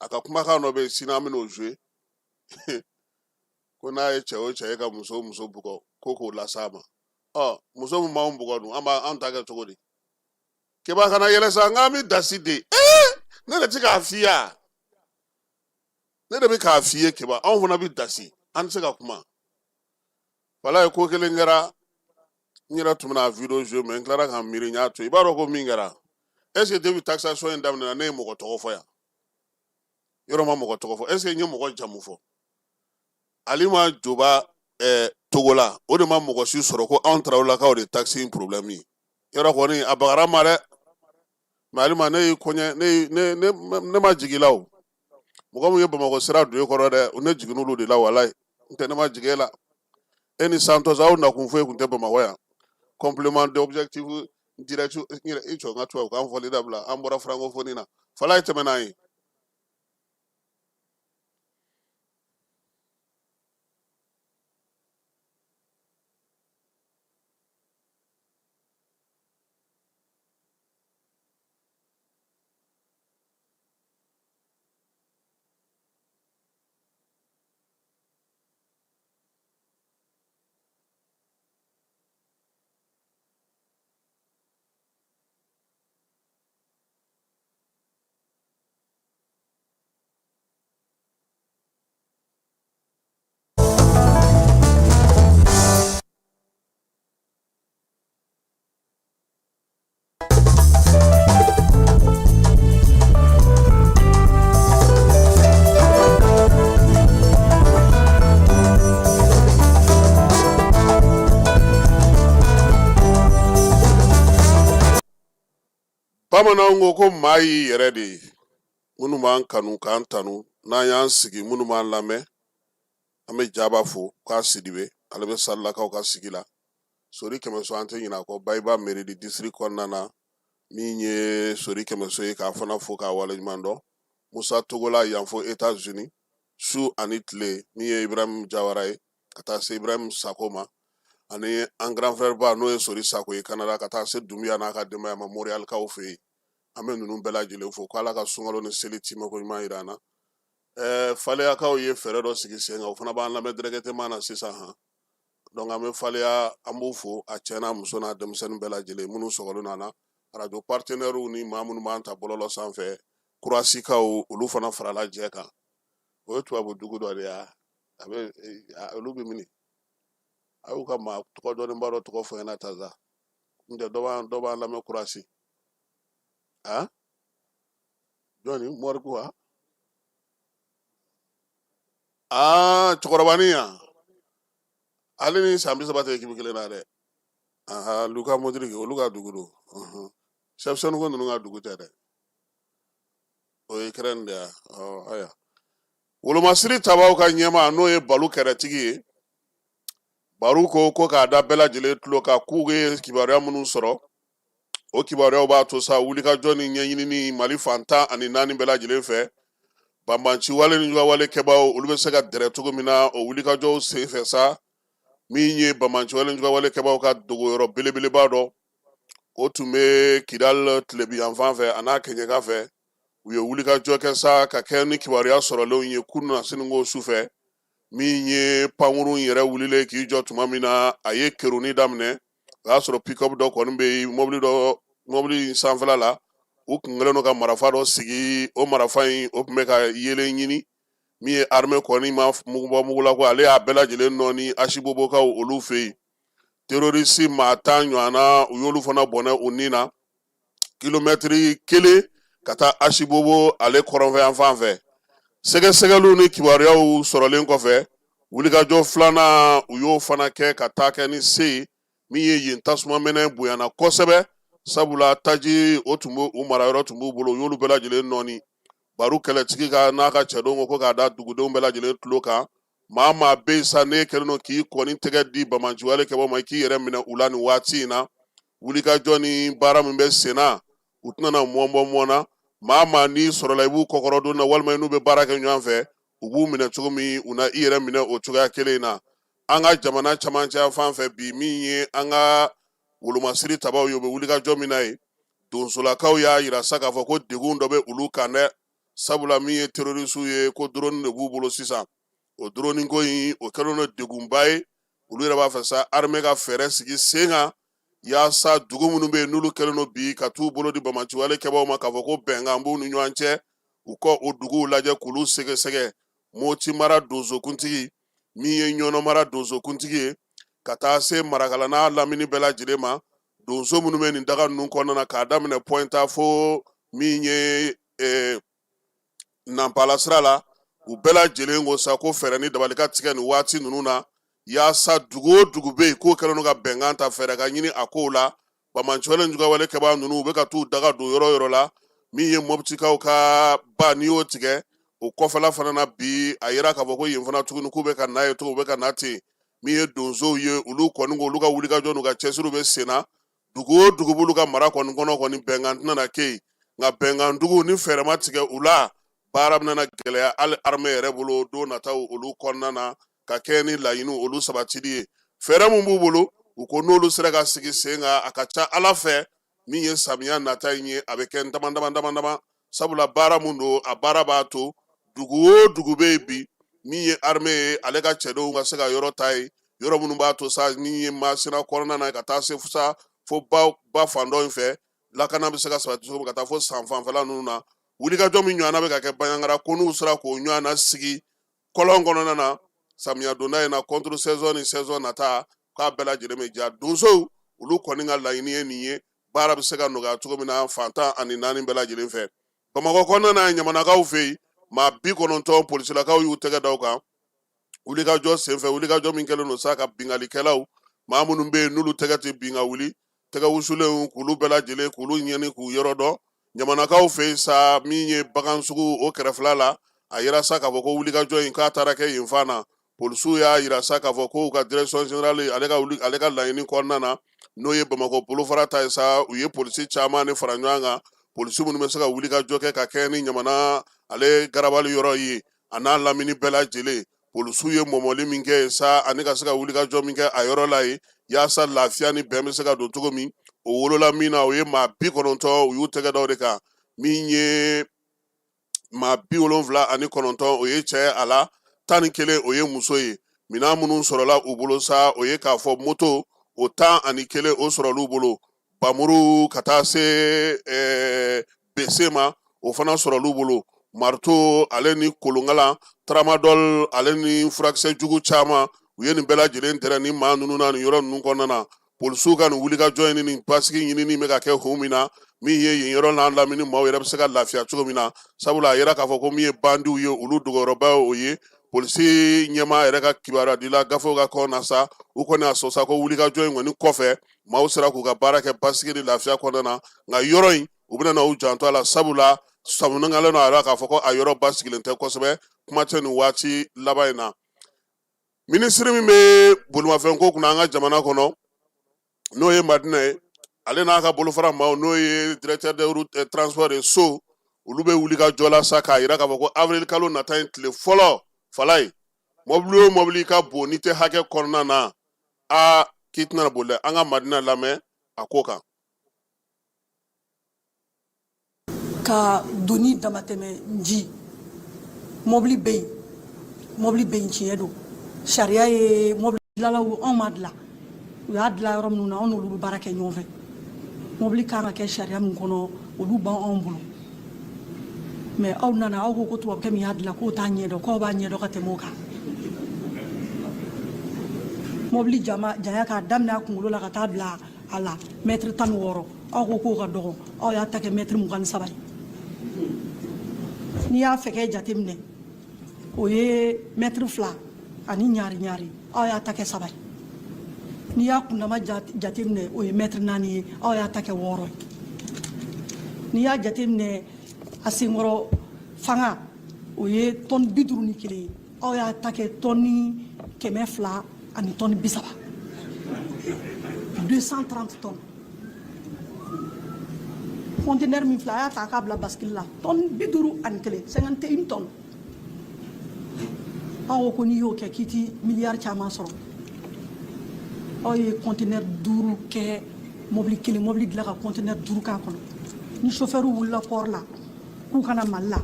A ka kumakan dɔ bɛ yen, sini an bɛn'o jouer, ko n'a ye cɛ o cɛ ye ka muso o muso bugɔ, ko k'o las'a ma. Ɔ, muso min b'anw bugɔ dun, an b'an ta kɛ cogo di? Keba kana yɛlɛ sa, n k'an bɛ dasi de. Ee, ne de ti k'a f'i ye a, ne de bɛ k'a f'i ye Keba, anw fana bɛ dasi, an tɛ se ka kuma. Walayi, ko kelen kɛra, n yɛrɛ tun bɛna video jouer, mais n tilara ka miiri, n y'a to. I b'a dɔn ko min kɛra, est ce que depuis taxation in daminɛna, ne ye mɔgɔ tɔgɔ fɔ yan? Yɔrɔ ma mɔgɔ tɔgɔ fɔ. Est ce que n ye mɔgɔ jamu fɔ? Alima Joba Togola, o de ma mɔgɔ si sɔrɔ ko anw Tarawelelakaw de taxe in problème ye. Yɔrɔ kɔni a bagara ma dɛ, mais Alima, ne y'i kɔɲɛ, ne ne ne ne ma jigin la. O mɔgɔ min ye Bamakɔ sira don e kɔrɔ dɛ, ne jiginn'olu de la. Walayi, n tɛ, ne ma jigin e la. E ni Santos, aw nakun foyi tun tɛ Bamakɔ yan. Complément d'objectif direct, i jɔ n ka tubabukan fɔli dabila, an bɔra francophonie na. Falaye, tɛmɛ n'an ye. Bamananw ko ko maa y'i yɛrɛ de ye. Minnu b'an kanu k'an tanu n'an y'an sigi, minnu b'an lamɛn, an bɛ Jaba fo k'a Sidibe, ale bɛ Salilakaw ka sigi la. Sori Kɛmɛso, an tɛ ɲinɛ a kɔ, Bayiba Meredi district kɔnɔna na, min ye Sori Kɛmɛso ye, k'a fana fo k'a waleɲuman dɔn. Musa Togola yan fo Etats-Unis, su ani tile, min ye Ibrahim Jawara ye, ka taa se Ibrahim Sako ma, ani an grand frère ba, n'o ye Sori Sako ye Canada, ka taa se Dunbiya n'a ka denbaya ma Montréalkaw fɛ yen. An bɛ ninnu bɛɛ lajɛlen fo, ko Ala ka sunkalo ni seli timɛko ɲuman yira an na. Faleyakaw ye fɛɛrɛ dɔ sigi sen kan, o fana b'an lamɛn directement na sisan han. Donc an bɛ Faleya, an b'u fo, a cɛ n'a muso n'a denmisɛnnin bɛɛ lajɛlen minnu sɔgɔlen don an na, radio partenaires ni maa minnu b'an ta bɔlɔlɔ sanfɛ. Kurasikaw, olu fana farala jɛ kan. O ye tubabu dugu dɔ de ye, a bɛ olu bɛ mini. A y'u ka maa tɔgɔ dɔnnenba dɔ tɔgɔ fɔ n ɲɛna taza n tɛ dɔ b'an lamɛn Kurasi. A jɔnni Mɔriku wa? Aa, cɛkɔrɔbanin yan, ale ni san 30 tɛ équipe kelen na dɛ. Aha, Luka Modric, olu ka dugu don. Shevchenko ninnu ka dugu tɛ dɛ, o ye Ukraine de ye. Ɔ ayiwa, wolomasiri tabaw ka ɲɛmaa, n'o ye Balu kɛrɛtigi ye, Baru ko k'a da bɛɛ lajɛlen tulo kan k'u ye kibaruya minnu sɔrɔ, o kibaruyaw b'a to sa wulikajɔ ni ɲɛɲinini Mali fan 14 bɛɛ lajɛlen fɛ, banbanci wale ni wale kɛbaaw, olu bɛ se ka dɛrɛ cogo min na. O wulikajɔw senfɛ sa, min ye banbanci wale ni wale kɛbaaw ka dogoyɔrɔ belebeleba dɔ, o tun bɛ Kidal tilebi yanfan fɛ a n'a kɛɲɛka fɛ, u ye wulikajɔ kɛ sa ka kɛ ni kibaruya sɔrɔlenw ye kunun siniko su fɛ. Min ye pankurun yɛrɛ wulilen k'i jɔ tuma min na, a ye kerunni daminɛ, o y'a sɔrɔ pick-up dɔ kɔni bɛ yen, mɔbili dɔ, mɔbili in sanfɛla la, u kun kɛlen don ka marafa dɔ sigi. O marafa in, o tun bɛ ka yeelen ɲini. Min ye armée kɔni ma mugu bɔ mugu la, ko ale y'a bɛɛ lajɛlen nɔɔni Asibobokaw olu fɛ yen. Terroriste maa 10 ɲɔgɔnna, u y'olu fana bɔnɛ u ni na, kilomɛtiri 1 ka taa Asibobo ale kɔrɔnfɛ yan fan fɛ. Sɛgɛsɛgɛliw ni kibaruyaw sɔrɔlen kɔfɛ, wulikajɔ filanan, u y'o fana kɛ ka taa kɛ ni se ye. Min ye yen tasuma mɛnɛ bonyana kosɛbɛ, sabula taji o tun bɛ u marayɔrɔ tun b'u bolo, u y'olu bɛɛ lajɛlen nɔɔni. Baru kɛlɛtigi ka n'a ka cɛdenw ko k'a da dugudenw bɛɛ lajɛlen tulo kan, maa maa bɛ yen sa n'e kɛlen don k'i kɔni tɛgɛ di banbaanci wale kɛbaaw ma, i k'i yɛrɛ minɛ u la nin waati in na. Wulikajɔ ni baara min bɛ sen na, u tɛna na mɔn bɔ mɔn na. Maa maa n'i sɔrɔla i b'u kɔkɔrɔdon na, walima i n'u bɛ baara kɛ ɲɔgɔn fɛ, U b'u minɛ cogo min, u na i yɛrɛ minɛ o cogoya kelen in na. An ka jamana camancɛ fan fɛ bi, min ye an ka wolomasiri tabaw ye, u bɛ wulikajɔ min na ye, donsolakaw y'a yira sa k'a fɔ ko degun dɔ bɛ olu kan dɛ, sabula min ye terorisiw ye, ko drone de b'u bolo sisan. O drone ko in, o kɛlen don degunba ye. Olu yɛrɛ b'a fɛ sa armée ka fɛɛrɛ sigi sen kan yaasa dugu minnu bɛ yen, n'olu kɛlen don bi ka t'u bolo di banbaanciwale kɛbaaw ma, k'a fɔ ko bɛnkan b'u ni ɲɔgɔn cɛ, u ka o duguw lajɛ k'olu sɛgɛsɛgɛ. Moti mara donsokuntigi, min ye Ɲɔnɔ mara donsokuntigi ye, ka taa se Marakala n'a lamini bɛɛ lajɛlen ma, donso minnu bɛ nin daga ninnu kɔnɔna na, k'a daminɛ Pɔyinta fo min ye Nanpala sira la, u bɛɛ lajɛlen ko sa ko fɛɛrɛ ni dabali ka tigɛ nin waati ninnu na, yaasa dugu o dugu bɛ yen k'o kɛlen don ka bɛnkan ta, fɛɛrɛ ka ɲini a kow la. Banbaanciwale juguyawale kɛbaa ninnu, u bɛ ka t'u daga don yɔrɔ yɔrɔ la. Min ye Mɔptikaw ka ba, n'i y'o tigɛ o kɔfɛla fana na bi, a yira k'a fɔ ko yen fana tuguni k'u bɛ ka na yen tugun, u bɛ ka na ten. Min ye donsow ye, olu kɔni ko olu ka wulikajɔ n'u ka cɛsiriw bɛ sen na. Dugu o dugu b'olu ka mara kɔni kɔnɔ kɔni, bɛnkan tɛna na kɛ yen, nka bɛnkan dugu ni fɛɛrɛ ma tigɛ u la, baara bɛna na gɛlɛya hali armée yɛrɛ bolo don nataw olu kɔnɔna na, ka kɛ ni laɲiniw olu sabatili ye. Fɛɛrɛ min b'u bolo, u ko n'olu sera ka sigi sen kan, a ka ca Ala fɛ, min ye samiya nata in ye, a bɛ kɛ dama dama dama dama, sabula baara mun don, a baara b'a to dugu o dugu bɛ yen bi, min ye armée ye, ale ka cɛdenw ka se ka yɔrɔ ta yen, yɔrɔ minnu b'a to sa min ye Masina kɔnɔna na, ka taa se sa fo ba fan dɔ in fɛ, lakana bɛ se ka sabati cogo min, ka taa fo san fanfɛla ninnu na. Wulikajɔ min ɲɔgɔnna bɛ ka kɛ Banjagara, ko n'u sera k'o ɲɔgɔnna sigi kɔlɔn kɔnɔna na samiya donda in na, contre saison ni saison nata, k'a bɛɛ lajɛlen bɛ diya donsow. Olu kɔni ka laɲini ye nin ye, baara bɛ se ka nɔgɔya cogo min na fan 14 bɛɛ lajɛlen fɛ. Bamakɔ kɔnɔna na, Ɲamanakaw fɛ yen, maa 90 polisilakaw y'u tɛgɛ da u kan wulikajɔ senfɛ, wulikajɔ min kɛlen don sa ka binkannikɛlaw, maa minnu bɛ yen n'olu tɛgɛ tɛ bin ka wuli, tɛgɛ wusulenw, k'olu bɛɛ lajɛlen k'olu ɲini k'u yɔrɔ dɔn. Ɲamanakaw fɛ yen sa, min ye bagan sugu o kɛrɛfɛla la, a yira sa k'a fɔ ko wulikajɔ in k'a taara kɛ yen fan na. Polisiw y'a yira sa k'a fɔ ko u ka direction générale ale ka wuli, ale ka laɲini kɔnɔna na, n'o ye Bamakɔ bolofara ta ye sa, u ye polisi caman de fara ɲɔgɔn kan, polisi minnu bɛ se ka wulikajɔ kɛ ka kɛ ni Ɲamana ale garabali yɔrɔ ye a n'a lamini bɛɛ lajɛlen. Polisiw ye mɔmɔli min kɛ yen sa, ani ka se ka wulikajɔ min kɛ a yɔrɔ la yen, yaasa lafiya ni bɛn bɛ se ka don cogo min, o wolola min na, o ye maa 90, u y'u tɛgɛ da o de kan. Min ye maa 79, o ye cɛ ye a la, 11 o ye muso ye. Minɛn minnu sɔrɔla u bolo sa, o ye k'a fɔ moto o 11 o sɔrɔl'u bolo, bamuru ka taa se bese ma, o fana sɔrɔl'u bolo, marito ale ni kolonkalan, tramadol ale ni furakisɛ jugu caman. U ye nin bɛɛ lajɛlen tɛrɛ ni maa ninnu na nin yɔrɔ ninnu kɔnɔna na. Polisiw ka nin wulikajɔ in ni nin basigi ɲinini bɛ ka kɛ kun min na, min ye yen yɔrɔ n'a lamini maaw yɛrɛ bɛ se ka lafiya cogo min na, sabula a yira k'a fɔ ko min ye bandiw ye, olu dogoyɔrɔba ye o ye. Polisi ɲɛmaa yɛrɛ ka kibaruya dila gafew ka kɔnɔna na sa, u kɔni y'a sɔn sa ko wulikajɔ in kɔni kɔfɛ, maaw sera k'u ka baara kɛ basigi ni lafiya kɔnɔna na, nka yɔrɔ in, u bɛna na u janto a la, sabula samunɛkalen don a yɛrɛ k'a fɔ ko a yɔrɔ basigilen tɛ kosɛbɛ, kuma tɛ nin waati laban in na. Minisiri min bɛ bolimafɛnko kunna an ka jamana kɔnɔ, n'o ye Madina ye, ale n'a ka bolofara maaw, n'o ye directeur des routes et transport ye so, olu bɛ wuli ka jɔ la sa k'a yira k'a fɔ ko avril kalo nata in tile fɔlɔ fala ye, mɔbili o mɔbili ka bon n'i tɛ hakɛ kɔnɔna na, aa k'i tɛna boli dɛ. An ka Madina lamɛn a ko kan. Ka doni damatɛmɛ ji, mɔbili bɛ yen, mɔbili bɛ yen, tiɲɛ don. Sariya ye mɔbili dilanlaw, anw m'a dilan, u y'a dilan yɔrɔ minnu na, anw n'olu bɛ baara kɛ ɲɔgɔn fɛ. Mɔbili kan ka kɛ sariya min kɔnɔ, olu b'anw bolo. Mais aw nana, aw ko ko tubabukɛ min y'a dilan, k'o t'a ɲɛdɔn, k'aw b'a ɲɛdɔn ka tɛmɛ o kan. Mɔbili jama janya, k'a daminɛ a kunkolo la ka taa bila a la, mɛtiri 16, aw ko k'o ka dɔgɔ, aw y'a ta kɛ mɛtiri 23 ye. N'i y'a fɛgɛ jateminɛ, o ye mɛtiri 2 ani ɲaari ɲaari, aw y'a ta kɛ 3 ye. N'i y'a kundama jateminɛ, o ye mɛtiri 4 ye, aw y'a ta kɛ 6 ye. N'i y'a jateminɛ, a senkɔrɔ fanga, o ye tɔni 51 ye, aw y'a ta kɛ tɔni 200 ani tɔni 30, 230 tonnes. Conteneur min filɛ, a y'a ta k'a bila bascule la, tɔni 51, 51 tonnes. Aw ko ko n'i y'o kɛ k'i ti miliyari caman sɔrɔ. Aw ye kɔntenɛri duuru kɛ mɔbili kelen, mɔbili dilan ka kɔntenɛri duuru k'a kɔnɔ. Ni sofɛriw wulila port la k'u ka na Mali la,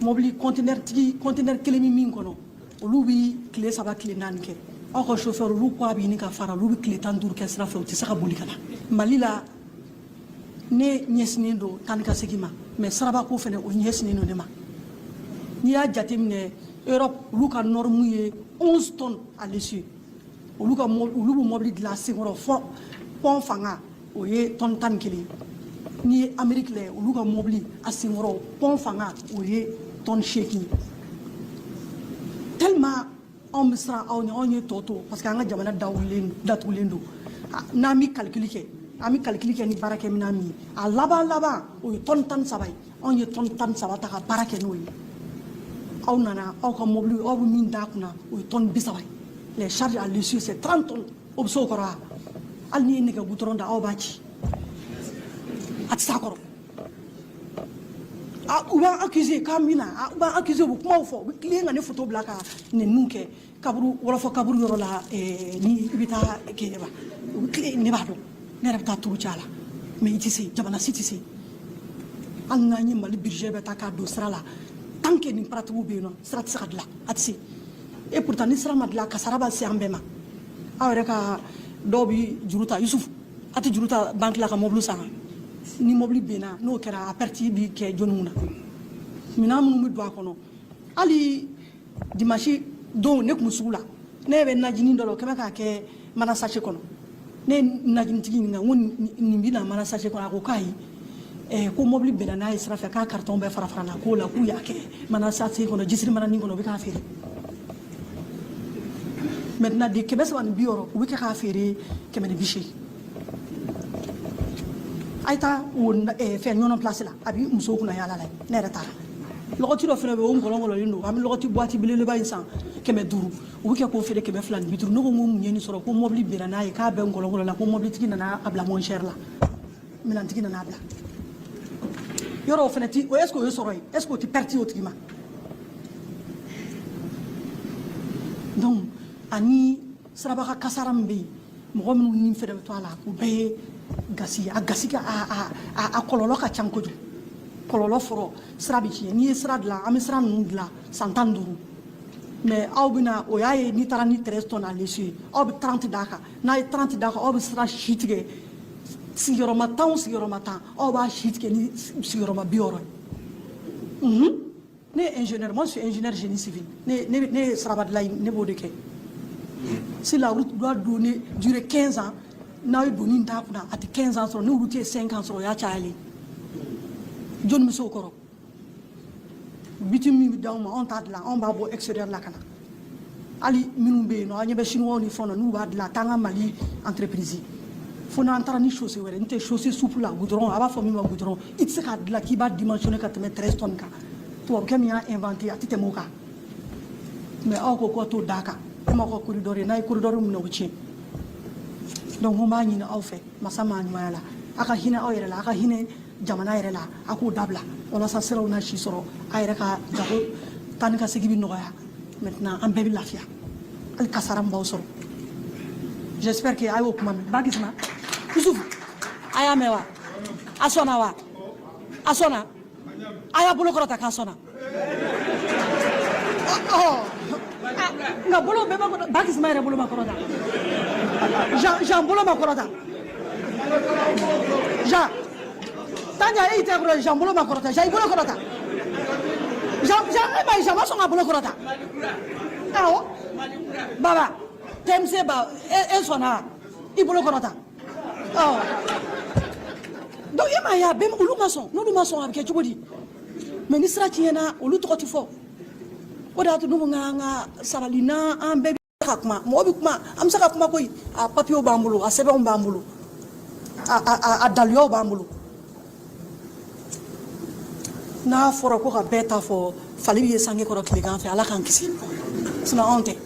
mɔbili kɔntenɛri tigi kɔntenɛri kelen bɛ min kɔnɔ, olu bɛ tile 3 tile 4 kɛ. Aw ka sofɛri olu ko a bɛ ɲini ka fara, olu bɛ tile 15 kɛ sira fɛ, u tɛ se ka boli ka na Mali la. Ne ɲɛsinnen don taa ni ka segin ma, mais sirabako fana o ɲɛsinnen don ne ma. N'i y'a jateminɛ, Europe olu ka norme ye 11 tonnes à l'essieu. Olu ka olu bɛ mobili dilan senkɔrɔ fɔ pont fanga o ye tonne 11 ye. N'i ye Amérique lajɛ, olu ka mobili a senkɔrɔ pont fanga o ye tonne 8 ye. Tellement anw bɛ siran aw ɲɛ, anw ye tɔ to parce que an ka jamana dawulen datugulen don. N'an bɛ calcul kɛ, an bɛ calcul kɛ ni baarakɛminɛn min ye, a laban laban o ye tonne 13 ye. Anw ye tonne 13 ta ka baara kɛ n'o ye. Aw nana aw ka mobili, aw bɛ min d'a kunna o ye tonne 30 ye. Les charges à l'essieu, c'est 30 tonnes. O bɛ se o kɔrɔ wa? Hali n'i ye nɛgɛ goudron da, aw b'a ci, a tɛ s'a kɔrɔ. U b'an accuser k'an bɛna, u b'an accuser, u bɛ kumaw fɔ, u bɛ tilen ka ne photo bila ka nɛniw kɛ kaburu wɔlɔfɔ kaburu yɔrɔ la. Ni i bɛ taa Kɛɲɛba, u bɛ tilen, ne b'a dɔn, ne yɛrɛ bɛ taa turu ca la. Mais i tɛ se, jamana si tɛ se. Hali n'an ye Mali budget bɛɛ ta k'a don sira la, tant que nin pratiques bɛ yen nɔ, sira tɛ se ka dilan, a tɛ se. Et pourtant ni sira ma dilan, kasara b'a se an bɛɛ ma. Aw yɛrɛ ka dɔw bɛ juru ta, Yusufu, a tɛ juru ta banque la ka mobili san. Ni mobili benna, n'o kɛra, a perte bi kɛ jɔnni kunna? Minɛn minnu bɛ don a kɔnɔ, hali dimanche don ne tun bɛ sugu la, ne bɛ najini dɔ la, o kɛmɛ k'a kɛ mana sachet kɔnɔ. Ne ye najinitigi ɲininka n ko nin bɛ na mana sachet kɔnɔ? A ko k'ayi, ko mobili benna n'a ye sira fɛ, k'a carton bɛɛ fara farala k'o la, k'u y'a kɛ mana sachet kɔnɔ, jisiri mananin kɔnɔ, u bɛ k'a feere. Maintenant de 360, u bɛ kɛ k'a feere 180. A ye taa o fɛn ɲɔnɔ place la, a bɛ musow kunna yaala la. Ne yɛrɛ taara lɔgɔti dɔ fana bɛ yen, o ngɔlɔngɔlɔlen don. An bɛ lɔgɔti boîte belebeleba in san 500, u bɛ kɛ k'o feere 250. Ne ko n ko mun ye nin sɔrɔ? Ko mobili benna n'a ye, k'a bɛɛ ngɔlɔngɔlɔ la, ko mobilitigi nana a bila moins cher la, minɛntigi nana a bila yɔrɔ. O fana ti o, est ce que o ye sɔrɔ ye? Est ce que o ti perte o tigi ma? Donc ani siraba kasara min bɛ yen, mɔgɔ minnu ni fɛnɛ bɛ to a la, o bɛɛ ye gasi ye. A gasi ka a kɔlɔlɔ ka ca kojugu. Kɔlɔlɔ fɔlɔ, sira bɛ tiɲɛ. N'i ye sira dilan, an bɛ sira ninnu dilan san 15, mais aw bɛna o y'a ye, n'i taara ni 13 tonnes à l'essieu ye, aw bɛ 30 d'a kan. N'a ye 30 d'a kan, aw bɛ sira si tigɛ sigiyɔrɔma 10 o sigiyɔrɔma 10, aw b'a si tigɛ ni sigiyɔrɔma 60 ye. Ne ye ingénieur, moi je suis ingénieur génie civil. Ne ye siraba dilan ye, ne b'o de kɛ. Si la route doit donner durer 15 ans, n'a ye doni d'a kunna, a tɛ 15 ans sɔrɔ. Ni route ye 5 ans sɔrɔ, o y'a cayalen. Jɔnni bɛ se o kɔrɔ? Bitume min bɛ d'anw ma, anw t'a dilan, anw b'a bɔ extérieur la ka na. Hali minnu bɛ yen nɔ, an ɲɛ bɛ chinois ni fɛnw na, n'u b'a dilan, a t'an ka Mali entreprise. Fo n'an taara ni chaussée wɛrɛ, n tɛ chaussée souple la, goudron, a b'a fɔ min ma goudron, i tɛ se k'a dilan k'i b'a dimensionner ka tɛmɛ 13 tonnes kan. Tubabukɛ min y'a inventé, a tɛ tɛmɛ o kan. Mais aw ko k'aw t'o d'a kan, komi aw ka corridor ye, n'a ye corridor minɛ, o bɛ tiɲɛ. Donc n b'a ɲini aw fɛ, masa maa ɲumanya la, a ka hinɛ aw yɛrɛ la, a ka hinɛ jamana yɛrɛ la, a k'o dabila walasa siraw na si sɔrɔ, a yɛrɛ ka jago taa ni ka segin bɛ nɔgɔya. Maintenant an bɛɛ bɛ lafiya, hali kasara min b'aw sɔrɔ. J'espère que a y'o kuma mɛn. Bakisima Yusufu, a y'a mɛn wa? A sɔnna wa? A sɔnna? A y'a bolo kɔrɔta k'a sɔnna. Nka bolo bɛɛ ma kɔrɔta. Bakisima yɛrɛ bolo ma kɔrɔta, Jean, Jean bolo ma kɔrɔta. Jean Tanja, e y'i tɛgɛ kɔrɔta. Jean bolo ma kɔrɔta. Jean, i bolo kɔrɔta. Jean, Jean, e ma ye, Jean ma sɔn k'a bolo kɔrɔta. Awɔ, baba TMC ba, e sɔnna wa? I bolo kɔrɔta. Ɔ, donc e m'a ye, a bɛɛ olu ma sɔn. N'olu ma sɔn, a bɛ kɛ cogo di? Mais ni sira tiɲɛna, olu tɔgɔ tɛ fɔ. O de y'a to ne ko k'an ka sabali, n'an bɛɛ bɛ ka kuma, mɔgɔ bɛ kuma, an bɛ se ka kuma koyi. A papiyew b'an bolo, a sɛbɛnw b'an bolo, a daluyaw b'an bolo. N'a fɔra ko ka bɛɛ ta fɔ, fali bɛ ye sange kɔrɔ tilegan fɛ. Ala k'an kisi, sinon anw tɛ.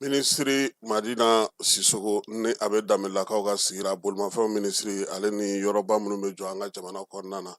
Minisiri Madina Sisoko, ni a bɛ danbelakaw ka sigira, bolimafɛnw minisiri, ale ni yɔrɔba minnu bɛ jɔ an ka jamana kɔnɔna na.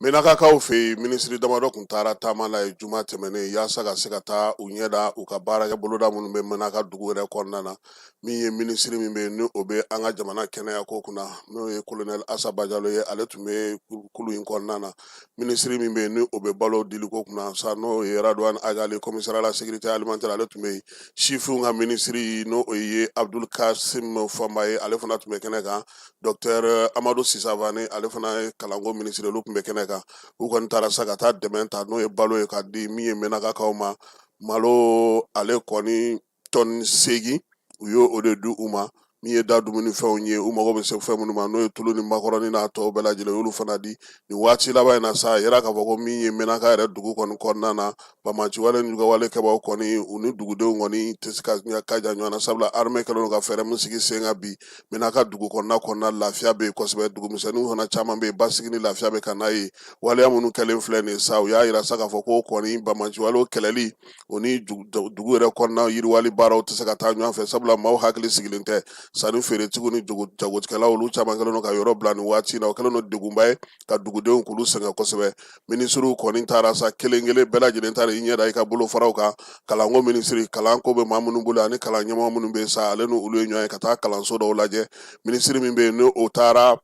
Menakakaw fɛ yen, minisiri damadɔ tun taara taama la yen juma tɛmɛnen yaasa ka se ka taa u ɲɛ da u ka baarakɛ boloda minnu bɛ Menaka dugu yɛrɛ kɔnɔna na. Min ye minisiri min bɛ yen ni o bɛ an ka jamana kɛnɛya ko kunna, n'o ye kolonɛli Asa Bajalo ye, ale tun bɛ kulu in kɔnɔna na. Minisiri min bɛ yen ni o bɛ balo diliko kunna sa, n'o ye Radouane Ag Ghali, commissaire à la sécurité alimentaire, ale tun bɛ yen. Sifinw ka minisiri, n'o ye Abdul Kasim Fɔnba ye, ale fana tun bɛ kɛnɛ kan. Docteur Amadu Sisavane, ale fana ye kalanko minisiri, olu tun bɛ kɛnɛ kan. U kɔni taara sa ka taa dɛmɛ ta, n'o ye balo ye, ka di min ye Menakakaw ma. Malo ale kɔni tɔni 8, u y'o o de di u ma. Min ye da dumunifɛnw ye, u mago bɛ se fɛn minnu ma, n'o ye tulu ni makɔrɔni n'a tɔw bɛɛ lajɛlen, y'olu fana di. Nin waati laban in na sa, a yira k'a fɔ ko min ye Menaka yɛrɛ dugu kɔni kɔnɔna na, banbaanciwale ni juguyawale kɛbaaw kɔni, u ni dugudenw kɔni tɛ se ka ka jan ɲɔgɔn na, sabula armée kɛlen don ka fɛɛrɛ min sigi sen kan bi Menaka dugu kɔnɔna, lafiya bɛ yen kosɛbɛ. Dugumisɛnninw fana caman bɛ yen, basigi ni lafiya bɛ ka na yen. Waleya minnu kɛlen filɛ nin sa, u y'a yira sa k'a fɔ ko kɔni banbaanciwalew kɛlɛli, o ni dugu yɛrɛ kɔnɔna yiriwali baaraw tɛ se ka taa ɲɔgɔn fɛ, sabula maaw hakili sigilen tɛ. Sanni feeretigiw ni jagotikɛlaw, olu caman kɛlen don ka yɔrɔ bila nin waati in na. O kɛlen don degunba ye ka dugudenw k'olu sɛgɛn kosɛbɛ. Minisiriw kɔni taara sa, kelen kelen bɛɛ lajɛlen taara i ɲɛ da i ka bolofaraw kan. Kalanko minisiri, kalanko bɛ maa minnu bolo ani kalan ɲɛmɔgɔ minnu bɛ yen sa, ale n'olu ye ɲɔgɔn ye ka taa kalanso dɔw lajɛ. Minisiri min bɛ yen ni o taara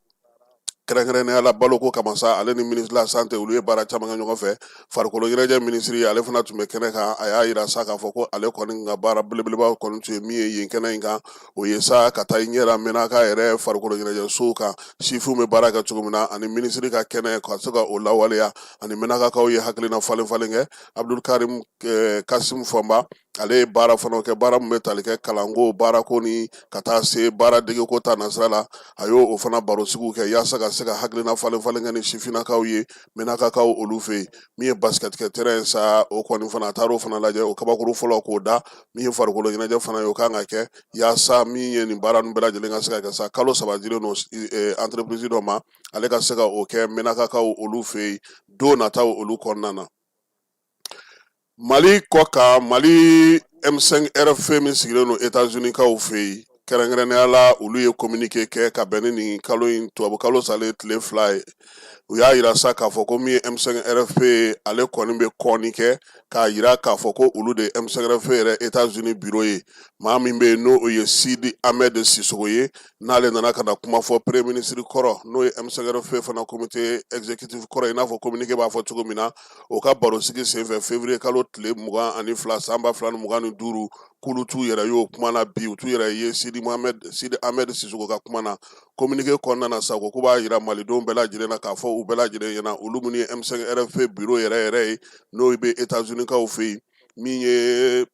kɛrɛnkɛrɛnnenya la baloko kama sa, ale ni ministre de la santé, olu ye baara caman kɛ ɲɔgɔn fɛ. Farikolo ɲɛnajɛ minisiri, ale fana tun bɛ kɛnɛ kan. A y'a yira sa k'a fɔ ko ale kɔni ka baara belebeleba kɔni tun ye min ye yen kɛnɛ in kan, o ye sa ka taa i ɲɛ da Menaka yɛrɛ farikolo ɲɛnajɛsow kan, sifinw bɛ baara kɛ cogo min na, ani minisiri ka kɛnɛ ka se ka o lawaleya. Ani Menakakaw ye hakilina falen falen kɛ. Abdul Karim Kasim Fɔnba, ale ye baara fana kɛ, baara min bɛ tali kɛ kalanko, baarako ni ka taa se baara degeko ta nasira la. A y'o o fana barosigiw kɛ yaasa ka se ka hakilina falen falen kɛ ni sifinnakaw ye Menakakaw olu fɛ yen. Min ye basket kɛ terrain sa, o kɔni fana, a taara o fana lajɛ, o kabakuru fɔlɔ k'o da. Min ye farikolo ɲɛnajɛ fana ye, o kan ka kɛ yaasa min ye nin baara ninnu bɛɛ lajɛlen ka se ka kɛ sa. Kalo 3 dilen don entreprise dɔ ma, ale ka se ka o kɛ Menakakaw olu fɛ yen don nataw olu kɔnɔna na. Mali kɔ kan, Mali M5 RFP min sigilen don États-Unis kaw fɛ yen, kɛrɛnkɛrɛnnenya la, olu ye communiqué kɛ ka bɛn ni nin kalo in tubabu kalo salen tile 2 ye. U y'a yira sa k'a fɔ ko min ye M5 RFP ye, ale kɔni bɛ kɔni kɛ k'a yira k'a fɔ ko olu de ye M5 RFP yɛrɛ États-Unis bureau ye. Maa min bɛ yen, n'o ye Sidi Ahmed Sisoko ye, n'ale nana ka na kuma fɔ premier ministre kɔrɔ, n'o ye M5 RFP fana comité exécutif kɔrɔ, i n'a fɔ communiqué b'a fɔ cogo min na, o ka barosigi senfɛ février kalo tile 22 san 2025, k'olu t'u yɛrɛ y'o kuma na bi, u t'u yɛrɛ ye Sidi Mohamed Sidi Ahmed Sisoko ka kuma na. Communiqué kɔnɔna na sa, ko k'u b'a yira malidenw bɛɛ lajɛlen na k'a fɔ u bɛɛ lajɛlen ɲɛna, olu minnu ye M5 RFP bureau yɛrɛ yɛrɛ ye, n'o bɛ États-Unis kaw fɛ yen, min ye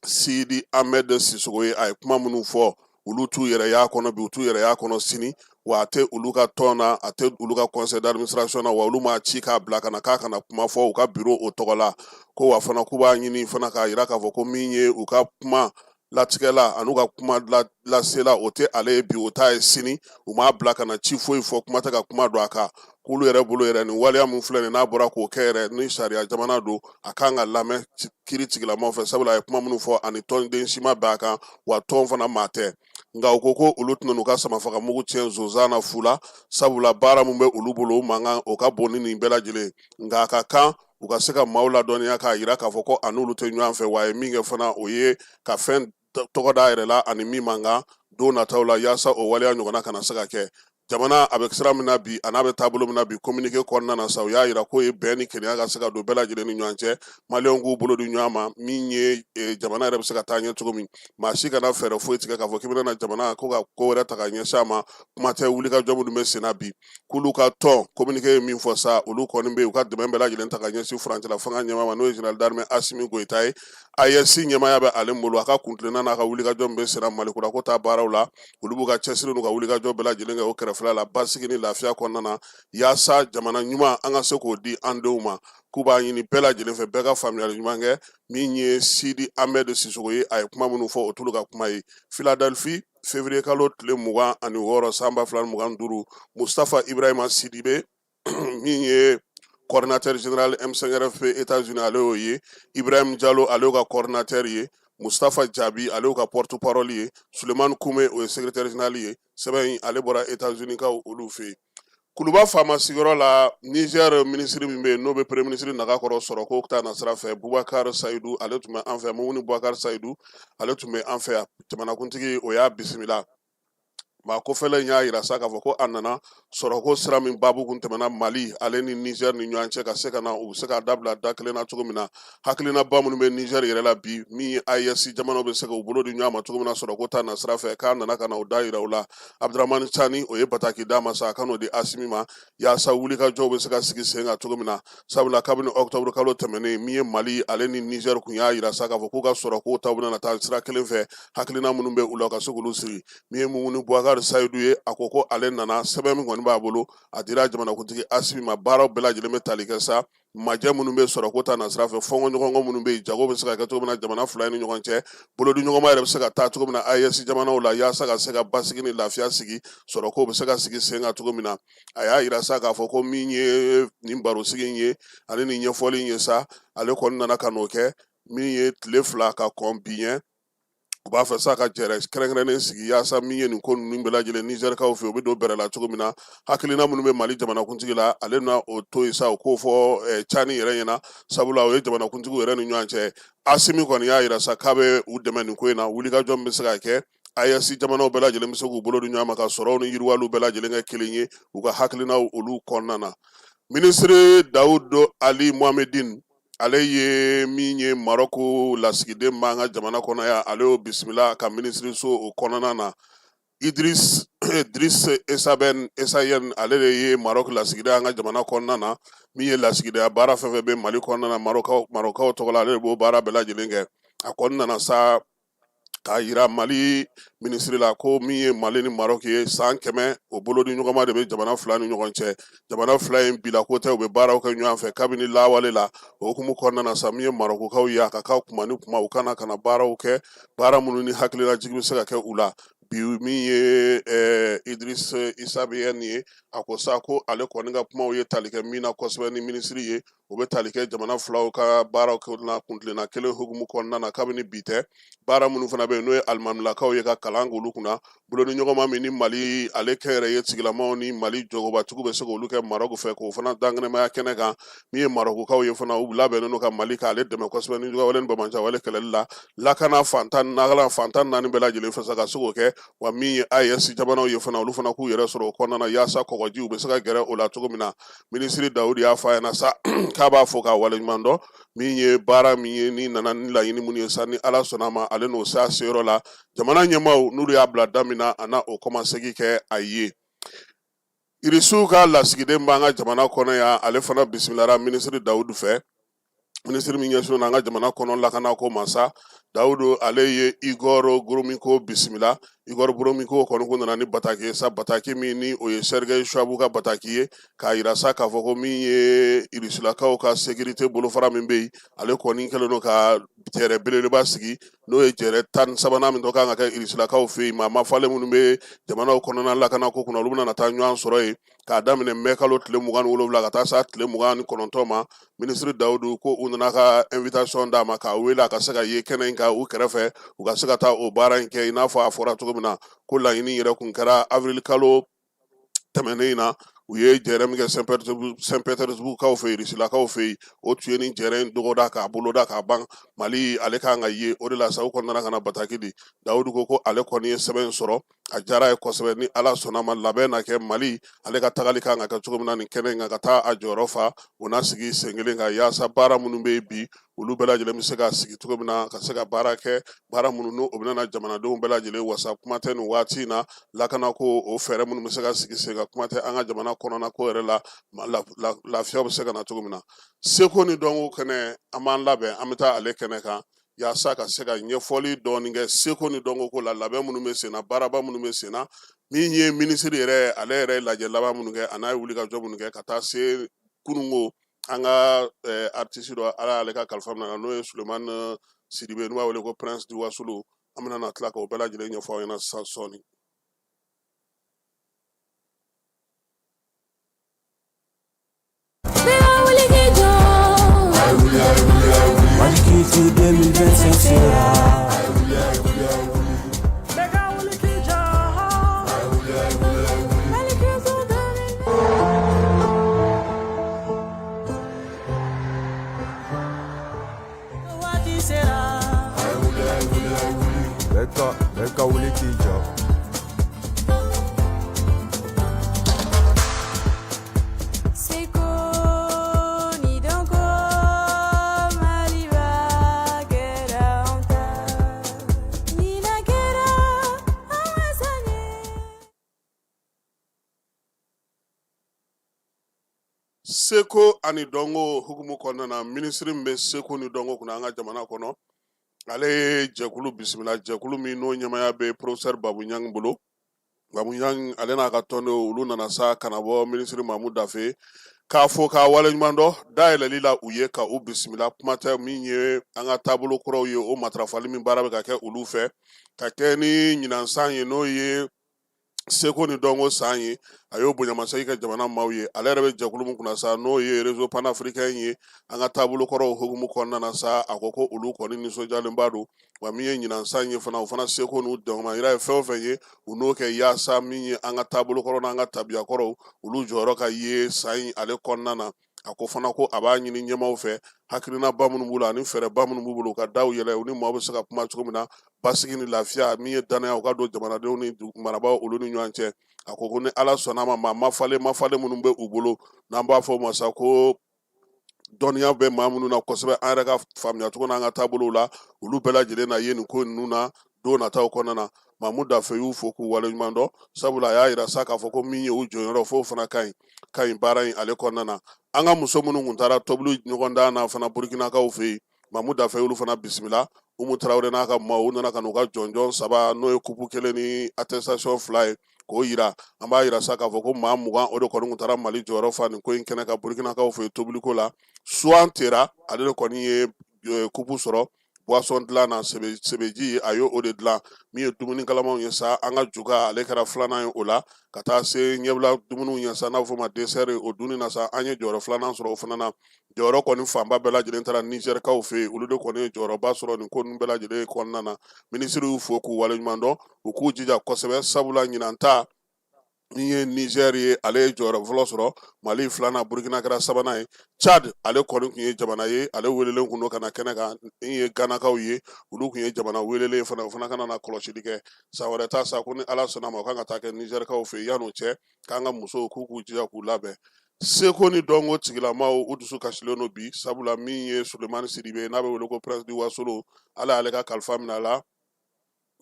Sidi Ahmed Sisoko ye, a ye kuma minnu fɔ, olu t'u yɛrɛ y'a kɔnɔ bi, u t'u yɛrɛ y'a kɔnɔ sini, wa a tɛ olu ka tɔn na, a tɛ olu ka conseil d'administration na, wa olu m'a ci k'a bila ka na k'a kana kuma fɔ u ka bureau o tɔgɔ la. Ko wa fana k'u b'a ɲini fana k'a yira k'a fɔ ko min ye u ka kuma latigɛla an'u ka kuma lasela, o tɛ ale ye bi, o t'a ye sini. U m'a bila ka na ci foyi fɔ, kuma tɛ ka kuma don a kan. K'olu yɛrɛ bolo yɛrɛ, nin waleya min filɛ nin, n'a bɔra k'o kɛ yɛrɛ, ni sariya jamana don, a kan ka lamɛn kiri tigilamaw fɛ, sabula a ye kuma minnu fɔ, ani tɔnden si ma bɛn a kan, wa tɔn fana maa tɛ. Nka u ko ko olu tɛna n'u ka samafagamugu tiɲɛ zonzan na fu la, sabula baara min bɛ olu bolo, o mankan o ka bon ni nin bɛɛ lajɛlen. Nka a ka kan u ka se ka maaw ladɔnniya k'a yira k'a fɔ ko a n'olu tɛ ɲɔgɔn fɛ, wa a ye min kɛ fana, o ye ka fɛn tɔgɔ d'a yɛrɛ la ani min man kan don nataw la, yaasa o waleya ɲɔgɔnna kana se ka kɛ. Jamana a bɛ sira min na bi, a n'a bɛ taabolo min na bi, communiqué kɔnɔna na sa, u y'a yira k'o ye bɛn ni kelenya ka se ka don bɛɛ lajɛlen ni ɲɔgɔn cɛ, maliyɛnw k'u bolo di ɲɔgɔn ma, min ye jamana yɛrɛ bɛ se ka taa ɲɛ cogo min. Maa si kana fɛɛrɛ foyi tigɛ k'a fɔ k'i bɛna jamana ko ka ko wɛrɛ ta ka ɲɛsin a ma, kuma tɛ wulikajɔ minnu bɛ sen na bi. K'olu ka tɔn communiqué ye min fɔ sa, olu kɔni bɛ yen, u ka dɛmɛ bɛɛ lajɛlen ta ka ɲɛsin furancɛla fanga ɲɛmaa ma, n'o ye général d'armée Asimi Goyita ye. AES ɲɛmaaya bɛ ale bolo, a ka kuntilenna n'a ka wulikajɔ min bɛ senna Mali kura ko ta baaraw la, olu b'u ka cɛsiri n'u ka wulikajɔ bɛɛ lajɛlen kɛ o kɛrɛfɛla la, basigi ni lafiya kɔnɔna na, yaasa jamana ɲuman an ka se k'o di an denw ma. K'u b'a ɲini bɛɛ lajɛlen fɛ, bɛɛ ka faamuyali ɲuman kɛ. Min ye Sidi Ahmed Sisoko ye, a ye kuma minnu fɔ, o t'olu ka kuma ye. Philadelphie, février kalo tile 26 san 2025, Mustafa Ibrahima Sidibe, min ye coordinateur général M5RFP États-Unis, ale y'o ye. Ibrahim Jalo, ale y'o ka coordinateur ye. Mustafa Jabi, ale y'o ka porte parole ye. Suleiman Kume, o ye secrétaire général ye. Sɛbɛn in, ale bɔra États-Unis kaw olu fɛ yen. Kuluba faama sigiyɔrɔ la, Niger minisiri min bɛ yen n'o bɛ premier minisiri naga kɔrɔ sɔrɔko ta nasira fɛ, Bubakari Sayidu, ale tun bɛ an fɛ. Mumuni Bubakari Sayidu, ale tun bɛ an fɛ yan. Jamanakuntigi o y'a bisimila. Maa kofɛlɛ in y'a yira sa k'a fɔ ko a nana sɔrɔko sira min baabu kun tɛmɛna Mali ale ni Niger ni ɲɔgɔn cɛ, ka se ka na u bɛ se k'a dabila da kelen na cogo min na. Hakilinaba minnu bɛ Niger yɛrɛ la bi, min ye AES jamanaw bɛ se k'u bolo di ɲɔgɔn ma cogo min na sɔrɔko ta nasira fɛ, k'a nana ka na o da yira u la. Abdramani Cani, o ye bataki d'a ma sa, a ka n'o di Asimi ma yaasa wulikajɔw bɛ se ka sigi sen kan cogo min na. Sabula kabini octobre kalo tɛmɛnen, min ye Mali ale ni Niger kun y'a yira sa k'a fɔ k'u ka sɔrɔko taw bɛna taa sira kelen fɛ, hakilina minnu bɛ u la ka se k'olu sigi. Min ye Mumuni Bubakari Sayidu ye, a ko ko ale nana, sɛbɛn min kɔni b'a bolo, a dira jamanakuntigi Asimi ma. Baaraw bɛɛ lajɛlen bɛ tali kɛ sa majɛ minnu bɛ sɔrɔko ta nasira fɛ, fɔnkɔɲɔgɔnkɔ minnu bɛ yen, jago bɛ se ka kɛ cogo min na jamana fila ni ɲɔgɔn cɛ, bolodiɲɔgɔnma yɛrɛ bɛ se ka taa cogo min na AES jamanaw la, yaasa ka se ka basigi ni lafiya sigi, sɔrɔko bɛ se ka sigi sen kan cogo min na. A y'a yira sa k'a fɔ ko min ye nin barosigi in ye ani nin ɲɛfɔli in ye sa, ale kɔni nana ka n'o kɛ min ye tile 2 ka kɔn bi ɲɛ. U b'a fɛ sa ka jɛrɛ kɛrɛnkɛrɛnnen sigi yaasa min ye nin ko ninnu bɛɛ lajɛlen Nizɛrikaw fɛ, u bɛ don bɛrɛ la cogo min na. Hakilina minnu bɛ Mali jamanakuntigi la, ale na o to yen sa, o k'o fɔ Cani yɛrɛ ɲɛna, sabula o ye jamanakuntigiw yɛrɛ ni ɲɔgɔn cɛ. Asimi kɔni y'a yira sa k'a bɛ u dɛmɛ nin ko in na. Wulikajɔ min bɛ se ka kɛ, AES jamanaw bɛɛ lajɛlen bɛ se k'u bolo di ɲɔgɔn ma ka sɔrɔw ni yiriwaliw bɛɛ lajɛlen kɛ kelen ye u ka hakilinaw olu kɔnɔna na. Minisiri Dawudu Ali Mohamedine, ale ye min ye Marɔku lasigiden b'an ka jamana kɔnɔ yan, ale y'o bisimila ka minisiriso o kɔnɔna na. Idris Driss Esabɛn Esayɛn, ale de ye Marɔku lasigiden an ka jamana kɔnɔna na. Min ye lasigidenya baara fɛn fɛn bɛ Mali kɔnɔna na Marɔkukaw tɔgɔ la, ale de b'o baara bɛɛ lajɛlen kɛ. A kɔni nana sa k'a yira Mali minisiri la ko min ye Mali ni Maroc ye, san 100 o bolodi ɲɔgɔnma de bɛ jamana fila ni ɲɔgɔn cɛ. Jamana fila in bila ko tɛ, u bɛ baaraw kɛ ɲɔgɔn fɛ kabini lawale la. O hukumu kɔnɔna na sa, min ye Marokukaw ye, a ka kan kuma ni kuma u kana ka na baaraw kɛ, baara minnu ni hakililajigi bɛ se ka kɛ u la bi. Min ye Idris Isabiyɛn ye, a ko sa ko ale kɔni ka kumaw ye tali kɛ min na kosɛbɛ ni minisiri ye, o bɛ tali kɛ jamana filaw ka baaraw na kuntilenna kelen hukumu kɔnɔna na kabini bi tɛ. Baara minnu fana bɛ yen, n'o ye alimamilakaw ye ka kalan k'olu kunna, bolodiɲɔgɔnma min ni Mali ale kɛnyɛrɛye tigilamaw ni Mali jɔgobatigiw bɛ se k'olu kɛ Marɔku fɛ, k'o fana dankɛnɛmaya kɛnɛ kan. Min ye Marɔkukaw ye fana, u labɛnnen don ka Mali k'ale dɛmɛ kosɛbɛ ni juguya wale ni banbaanciya kɛlɛli la, lakana fantan nagala fantan naani bɛɛ lajɛlen fɛ sa ka se k'o kɛ. Wa min ye AES jamanaw ye fana, olu fana k'u yɛrɛ sɔrɔ o kɔnɔna na yaasa kɔgɔjiw bɛ se ka gɛrɛ o la cogo min na. Minisiri Dawudi y'a fɔ a ɲɛna sa k'a b'a fo k'a waleɲuman dɔn. Min ye baara min ye ni nana ni laɲini minnu ye sa, ni Ala sɔnna a ma, ale n'o se a seyɔrɔ la. Jamana ɲɛmaaw n'olu y'a bila da min na, a na o kɔmasegin kɛ a ye. Irisiw ka lasigiden b'an ka jamana kɔnɔ yan, ale fana bisimilara minisiri Dawudu fɛ. Minisiri min ɲɛsinnen an ka jamana kɔnɔ lakanako ma sa, Dawudu, ale ye Igor Gromyko bisimila. Igor Gromyko kɔni kun nana ni bataki ye sa, bataki min ni o ye Sergei Shoigu ka bataki ye, k'a yira sa k'a fɔ ko min ye irisilakaw ka sécurité bolofara min bɛ yen, ale kɔni kɛlen don ka jɛrɛ belebeleba sigi, n'o ye jɛrɛ 13nan min tɔ kan ka kɛ irisilakaw fɛ yen. Maa mafalen minnu bɛ jamanaw kɔnɔna lakanako kunna, olu bɛna taa ɲɔgɔn sɔrɔ yen k'a daminɛ mɛ kalo tile 27 ka taa s'a tile 29 ma. Minisiri Dawudu ko u nana ka invitation d'a ma k'a wele a ka se ka ye kɛnɛ in kan u kɛrɛfɛ, u ka se ka taa o baara in kɛ. I n'a fɔ a fɔra cogo min na ko laɲini yɛrɛ kun kɛra avril kalo tɛmɛnen in na, u ye jɛrɛ min kɛ Saint Petersburg kaw fɛ, irisilakaw fɛ yen, o tun ye nin jɛrɛ in dɔgɔda k'a boloda k'a ban. Mali ale kan ka ye o de la sa, u kɔni nana ka na bataki di. Dawudu ko ale kɔni ye sɛbɛn in sɔrɔ, a diyara ye kosɛbɛ. Ni Ala sɔnna ma, labɛn na kɛ Mali ale ka tagali kan ka kɛ cogo min na nin kɛnɛ in kan, ka taa a jɔyɔrɔ fa, o na sigi sen kelen kan yaasa baara minnu bɛ yen bi, olu bɛɛ lajɛlen bɛ se ka sigi cogo min na ka se ka baara kɛ, baara minnu n'o bɛna na jamanadenw bɛɛ lajɛlen wasa. Kuma tɛ nin waati in na lakanako o fɛɛrɛ minnu bɛ se ka sigi sen kan, kuma tɛ an ka jamana kɔnɔna ko yɛrɛ la, lafiya bɛ se ka na cogo min na. Seko ni dɔnko kɛnɛ, an b'an labɛn, an bɛ taa ale kɛnɛ kan yaasa ka se ka ɲɛfɔli dɔɔni kɛ seko ni dɔnko ko la, labɛn minnu bɛ sen na, baaraba minnu bɛ sen na. Min ye minisiri yɛrɛ, ale yɛrɛ ye lajɛ laban minnu kɛ, a n'a ye wulikajɔ minnu kɛ ka taa se kununko an ka artiste dɔ, Ala y'ale ka kalifa minɛ, n'o ye Sulemani Sidibe, n'u b'a wele ko Prince du Wassoulou. An bɛna na tila k'o bɛɛ lajɛlen ɲɛfɔ aw ɲɛna sisan sɔɔni. Mali Culture 2025 sera. Seko ani dɔnko hukumu kɔnɔna na, minisiri min bɛ seko ni dɔnko kunna an ka jamana kɔnɔ, ale ye jɛkulu bisimila, jɛkulu min n'o ɲɛmaaya bɛ professeur Babu Ɲang bolo. Babu Ɲang ale n'a ka tɔndenw, olu nana sa ka na bɔ minisiri Mamu Dafe k'a fo k'a waleɲuman dɔn dayɛlɛli la u ye ka u bisimila. Kuma tɛ min ye an ka taabolo kɔrɔw ye, o matarafali min baara bɛ ka kɛ olu fɛ ka kɛ ni ɲinan san ye, n'o ye seko ni dɔnko san ye, a y'o bonyamasegin kɛ jamana maaw ye. Ale yɛrɛ bɛ jɛkulu min kunna sa, n'o ye réseau panafricain ye, an ka taabolo kɔrɔw hukumu kɔnɔna na sa, a ko ko olu kɔni nisɔndiyalenba don. Wa min ye ɲinan san ye fana, o fana seko n'u dɔnmayira ye fɛn o fɛn ye, u n'o kɛ yaasa min ye an ka taabolo kɔrɔ n'an ka tabiya kɔrɔw, olu jɔyɔrɔ ka ye san in ale kɔnɔna na. A ko fana ko a b'a ɲini ɲɛmaaw fɛ, hakilinaba minnu b'u la ani fɛɛrɛba minnu b'u bolo, u ka daw yɛlɛ u ni maaw bɛ se ka kuma cogo min na, basigi ni lafiya min ye danaya, u ka don jamanadenw ni marabaaw olu ni ɲɔgɔn cɛ. A ko ko ni Ala sɔnna a ma, maa mafalen mafalen minnu bɛ u bolo, n'an b'a fɔ o ma sa ko dɔnniya bɛ maa minnu na kosɛbɛ an yɛrɛ ka faamuyacogo n'an ka taabolow la, olu bɛɛ lajɛlen na ye nin ko ninnu na don nataw kɔnɔna na. Mamu Dafe y'u fo k'u waleɲuman dɔn, sabula a y'a yira sa k'a fɔ ko min ye u jɔyɔrɔ f'o fana ka ɲi ka ɲi baara in ale kɔnɔna na. An ka muso minnu kun taara tobili ɲɔgɔndan na fana Burukinakaw fɛ yen, Mamu Dafe y'olu fana bisimila. Umu Tarawele n'a ka maaw, u nana ka n'u ka jɔnjɔn saba, n'o ye kupu kelen ni attestation fila ye, k'o yira. An b'a yira sa k'a fɔ ko maa 20 o de kɔni kun taara Mali jɔyɔrɔ fa nin ko in kɛnɛ kan Burukinakaw fɛ yen tobiliko la. Suwan Tera, ale de kɔni ye kupu sɔrɔ boisson dilan na, sebeji, a y'o de dilan. Min ye dumuni kalamanw ye sa, an ka juga, ale kɛra filanan ye o la, ka taa se ɲɛbila dumuniw ye sa, n'a bɛ f'o ma dessert, o dunni na sa, an ye jɔyɔrɔ filanan sɔrɔ o fana na. Jɔyɔrɔ kɔni fanba bɛɛ lajɛlen taara Nizɛrikaw fɛ yen, olu de kɔni ye jɔyɔrɔba sɔrɔ nin ko ninnu bɛɛ lajɛlen kɔnɔna na. Minisiri y'u fo k'u waleɲuman dɔn, u k'u jija kosɛbɛ, sabula ɲinan ta min ye Niger ye, ale ye jɔyɔrɔ fɔlɔ sɔrɔ, Mali filanan, Burkina kɛra sabanan ye. Chad, ale kɔni tun ye jamana ye, ale welelen kun don ka na kɛnɛ kan. Min ye Ganakaw ye, olu tun ye jamana welelen ye fana, o fana ka na kɔlɔsili kɛ. San wɛrɛ ta sa, ko ni Ala sɔnna ma, o kan ka taa kɛ Nizɛrikaw fɛ yen. Yan'o cɛ, k'an ka musow k'u k'u jija k'u labɛn. Seko ni dɔnko tigilamaw, u dusu kasilen don bi, sabula min ye Sulemani Sidibe, n'a bɛ wele ko Prince du Wasolo, Ala y'ale ka kalifa minɛ a la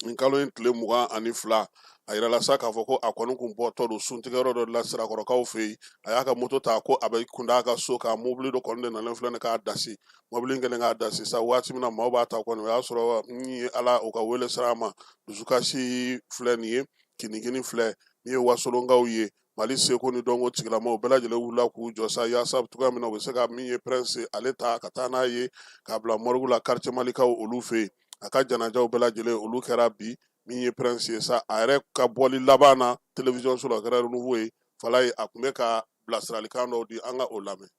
nin kalo in tile 22. A yirala sa k'a fɔ ko a kɔni kun bɔtɔ don suntigɛyɔrɔ dɔ la Sirakɔrɔkaw fɛ yen, a y'a ka moto ta ko a bɛ kunda a ka so kan, mobili dɔ kɔni de nalen filɛ nin k'a dasi. Mobili in kɛlen k'a dasi sa, waati min na maaw b'a ta kɔni, o y'a sɔrɔ min ye Ala o ka wele sera a ma. Dusukasi filɛ nin ye, kinikini filɛ min ye wasolonkaw ye, Mali seko ni dɔnko tigilamaw bɛɛ lajɛlen wulila k'u jɔ sa yaasa cogoya min na u bɛ se ka min ye Prince ale ta ka taa n'a ye k'a bila morgue la quartier Malikaw olu fɛ yen. A ka janajaw bɛɛ lajɛlen olu kɛra bi. Min ye Prince ye sa, a yɛrɛ ka bɔli laban na télévision so la, o kɛra Renouveau ye. Falaye, a tun bɛ ka bilasiralikan dɔw di, an ka o lamɛn.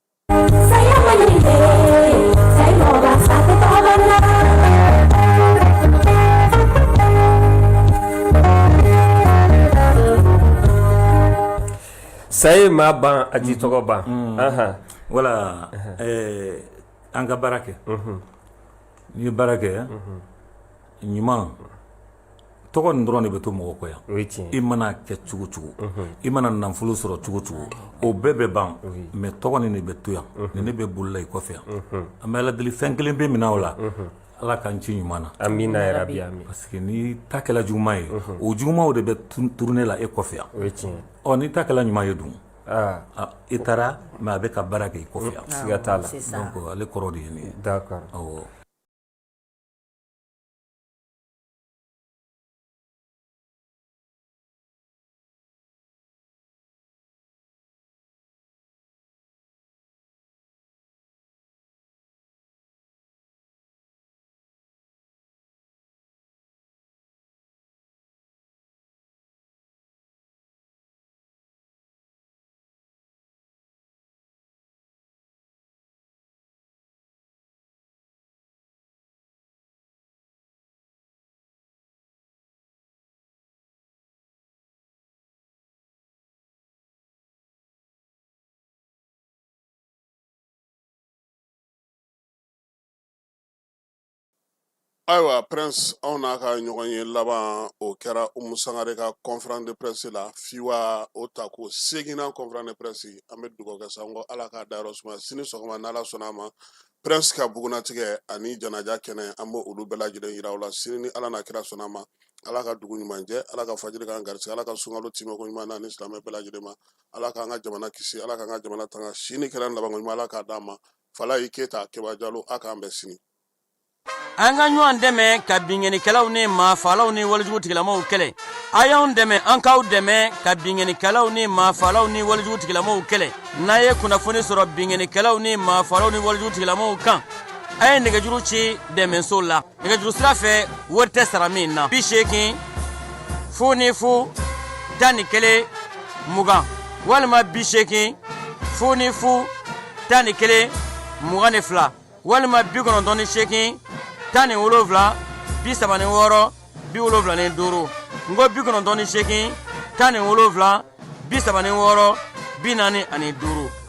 Sa ye maa ban, a t'i tɔgɔ ban. Wala an ka baara kɛ, n'i ye baara kɛ ɲuman, tɔgɔ nin dɔrɔn de bɛ to mɔgɔ kɔ yan. I mana kɛ cogo cogo, i mana nafolo sɔrɔ cogo cogo, o bɛɛ bɛ ban, mais tɔgɔ nin de bɛ to yan, nin ne bɛ bolila i kɔfɛ yan. An bɛ Ala deli fɛn kelen bɛ minɛ o la, Ala k'an ci ɲuman na. Amina yarabi, amin. Parce que n'i ta kɛla juguman ye, o jugumanw de bɛ tourner la e kɔfɛ yan. Ɔ n'i ta kɛla ɲuman ye dun, i taara, mais a bɛ ka baara kɛ i kɔfɛ yan. Siga t'a la. Donc ale kɔrɔ de ye nin ye. D'accord. Awɔ. Ayiwa Prince, anw n'a ka ɲɔgɔn ye laban, o kɛra Umu Sangare ka conférence de presse la, FIWA o ta ko seginnan conférence de presse. An bɛ dugawu kɛ sa ko Ala k'a dayɔrɔ suma. Sini sɔgɔma, n'Ala sɔnna a ma, Prince ka bugunatigɛ ani janaja kɛnɛ, an b'o olu bɛɛ lajɛlen yira aw la sini ni Ala n'a kira sɔnna a ma. Ala ka dugu ɲuman jɛ, Ala ka fajiri k'an garisɛgɛ, Ala ka sunkalo timɛko ɲuman d'an ni silamɛ bɛɛ lajɛlen ma. Ala k'an ka jamana kisi, Ala k'an ka jamana tanga, si ni kɛnɛya labanko ɲuman Ala k'a d'an ma. Falayi Keyita, Keba Jalo, a k'an bɛn sini. An ka ɲɔgɔn dɛmɛ ka binkannikɛlaw ni maafaalaw ni walejugu tigilamaw kɛlɛ. A y'anw dɛmɛ, an k'aw dɛmɛ ka binkannikɛlaw ni maafaalaw ni walejugu tigilamaw kɛlɛ. N'a ye kunnafoni sɔrɔ binkannikɛlaw ni maafaalaw ni walejugu tigilamaw kan, a ye nɛgɛjuru ci dɛmɛso la. Nɛgɛjuru sira fɛ, wari tɛ sara min na: 80 00 11 20 walima 80 00 11 22 walima 98 17 36 75. N ko 98 17 36 45.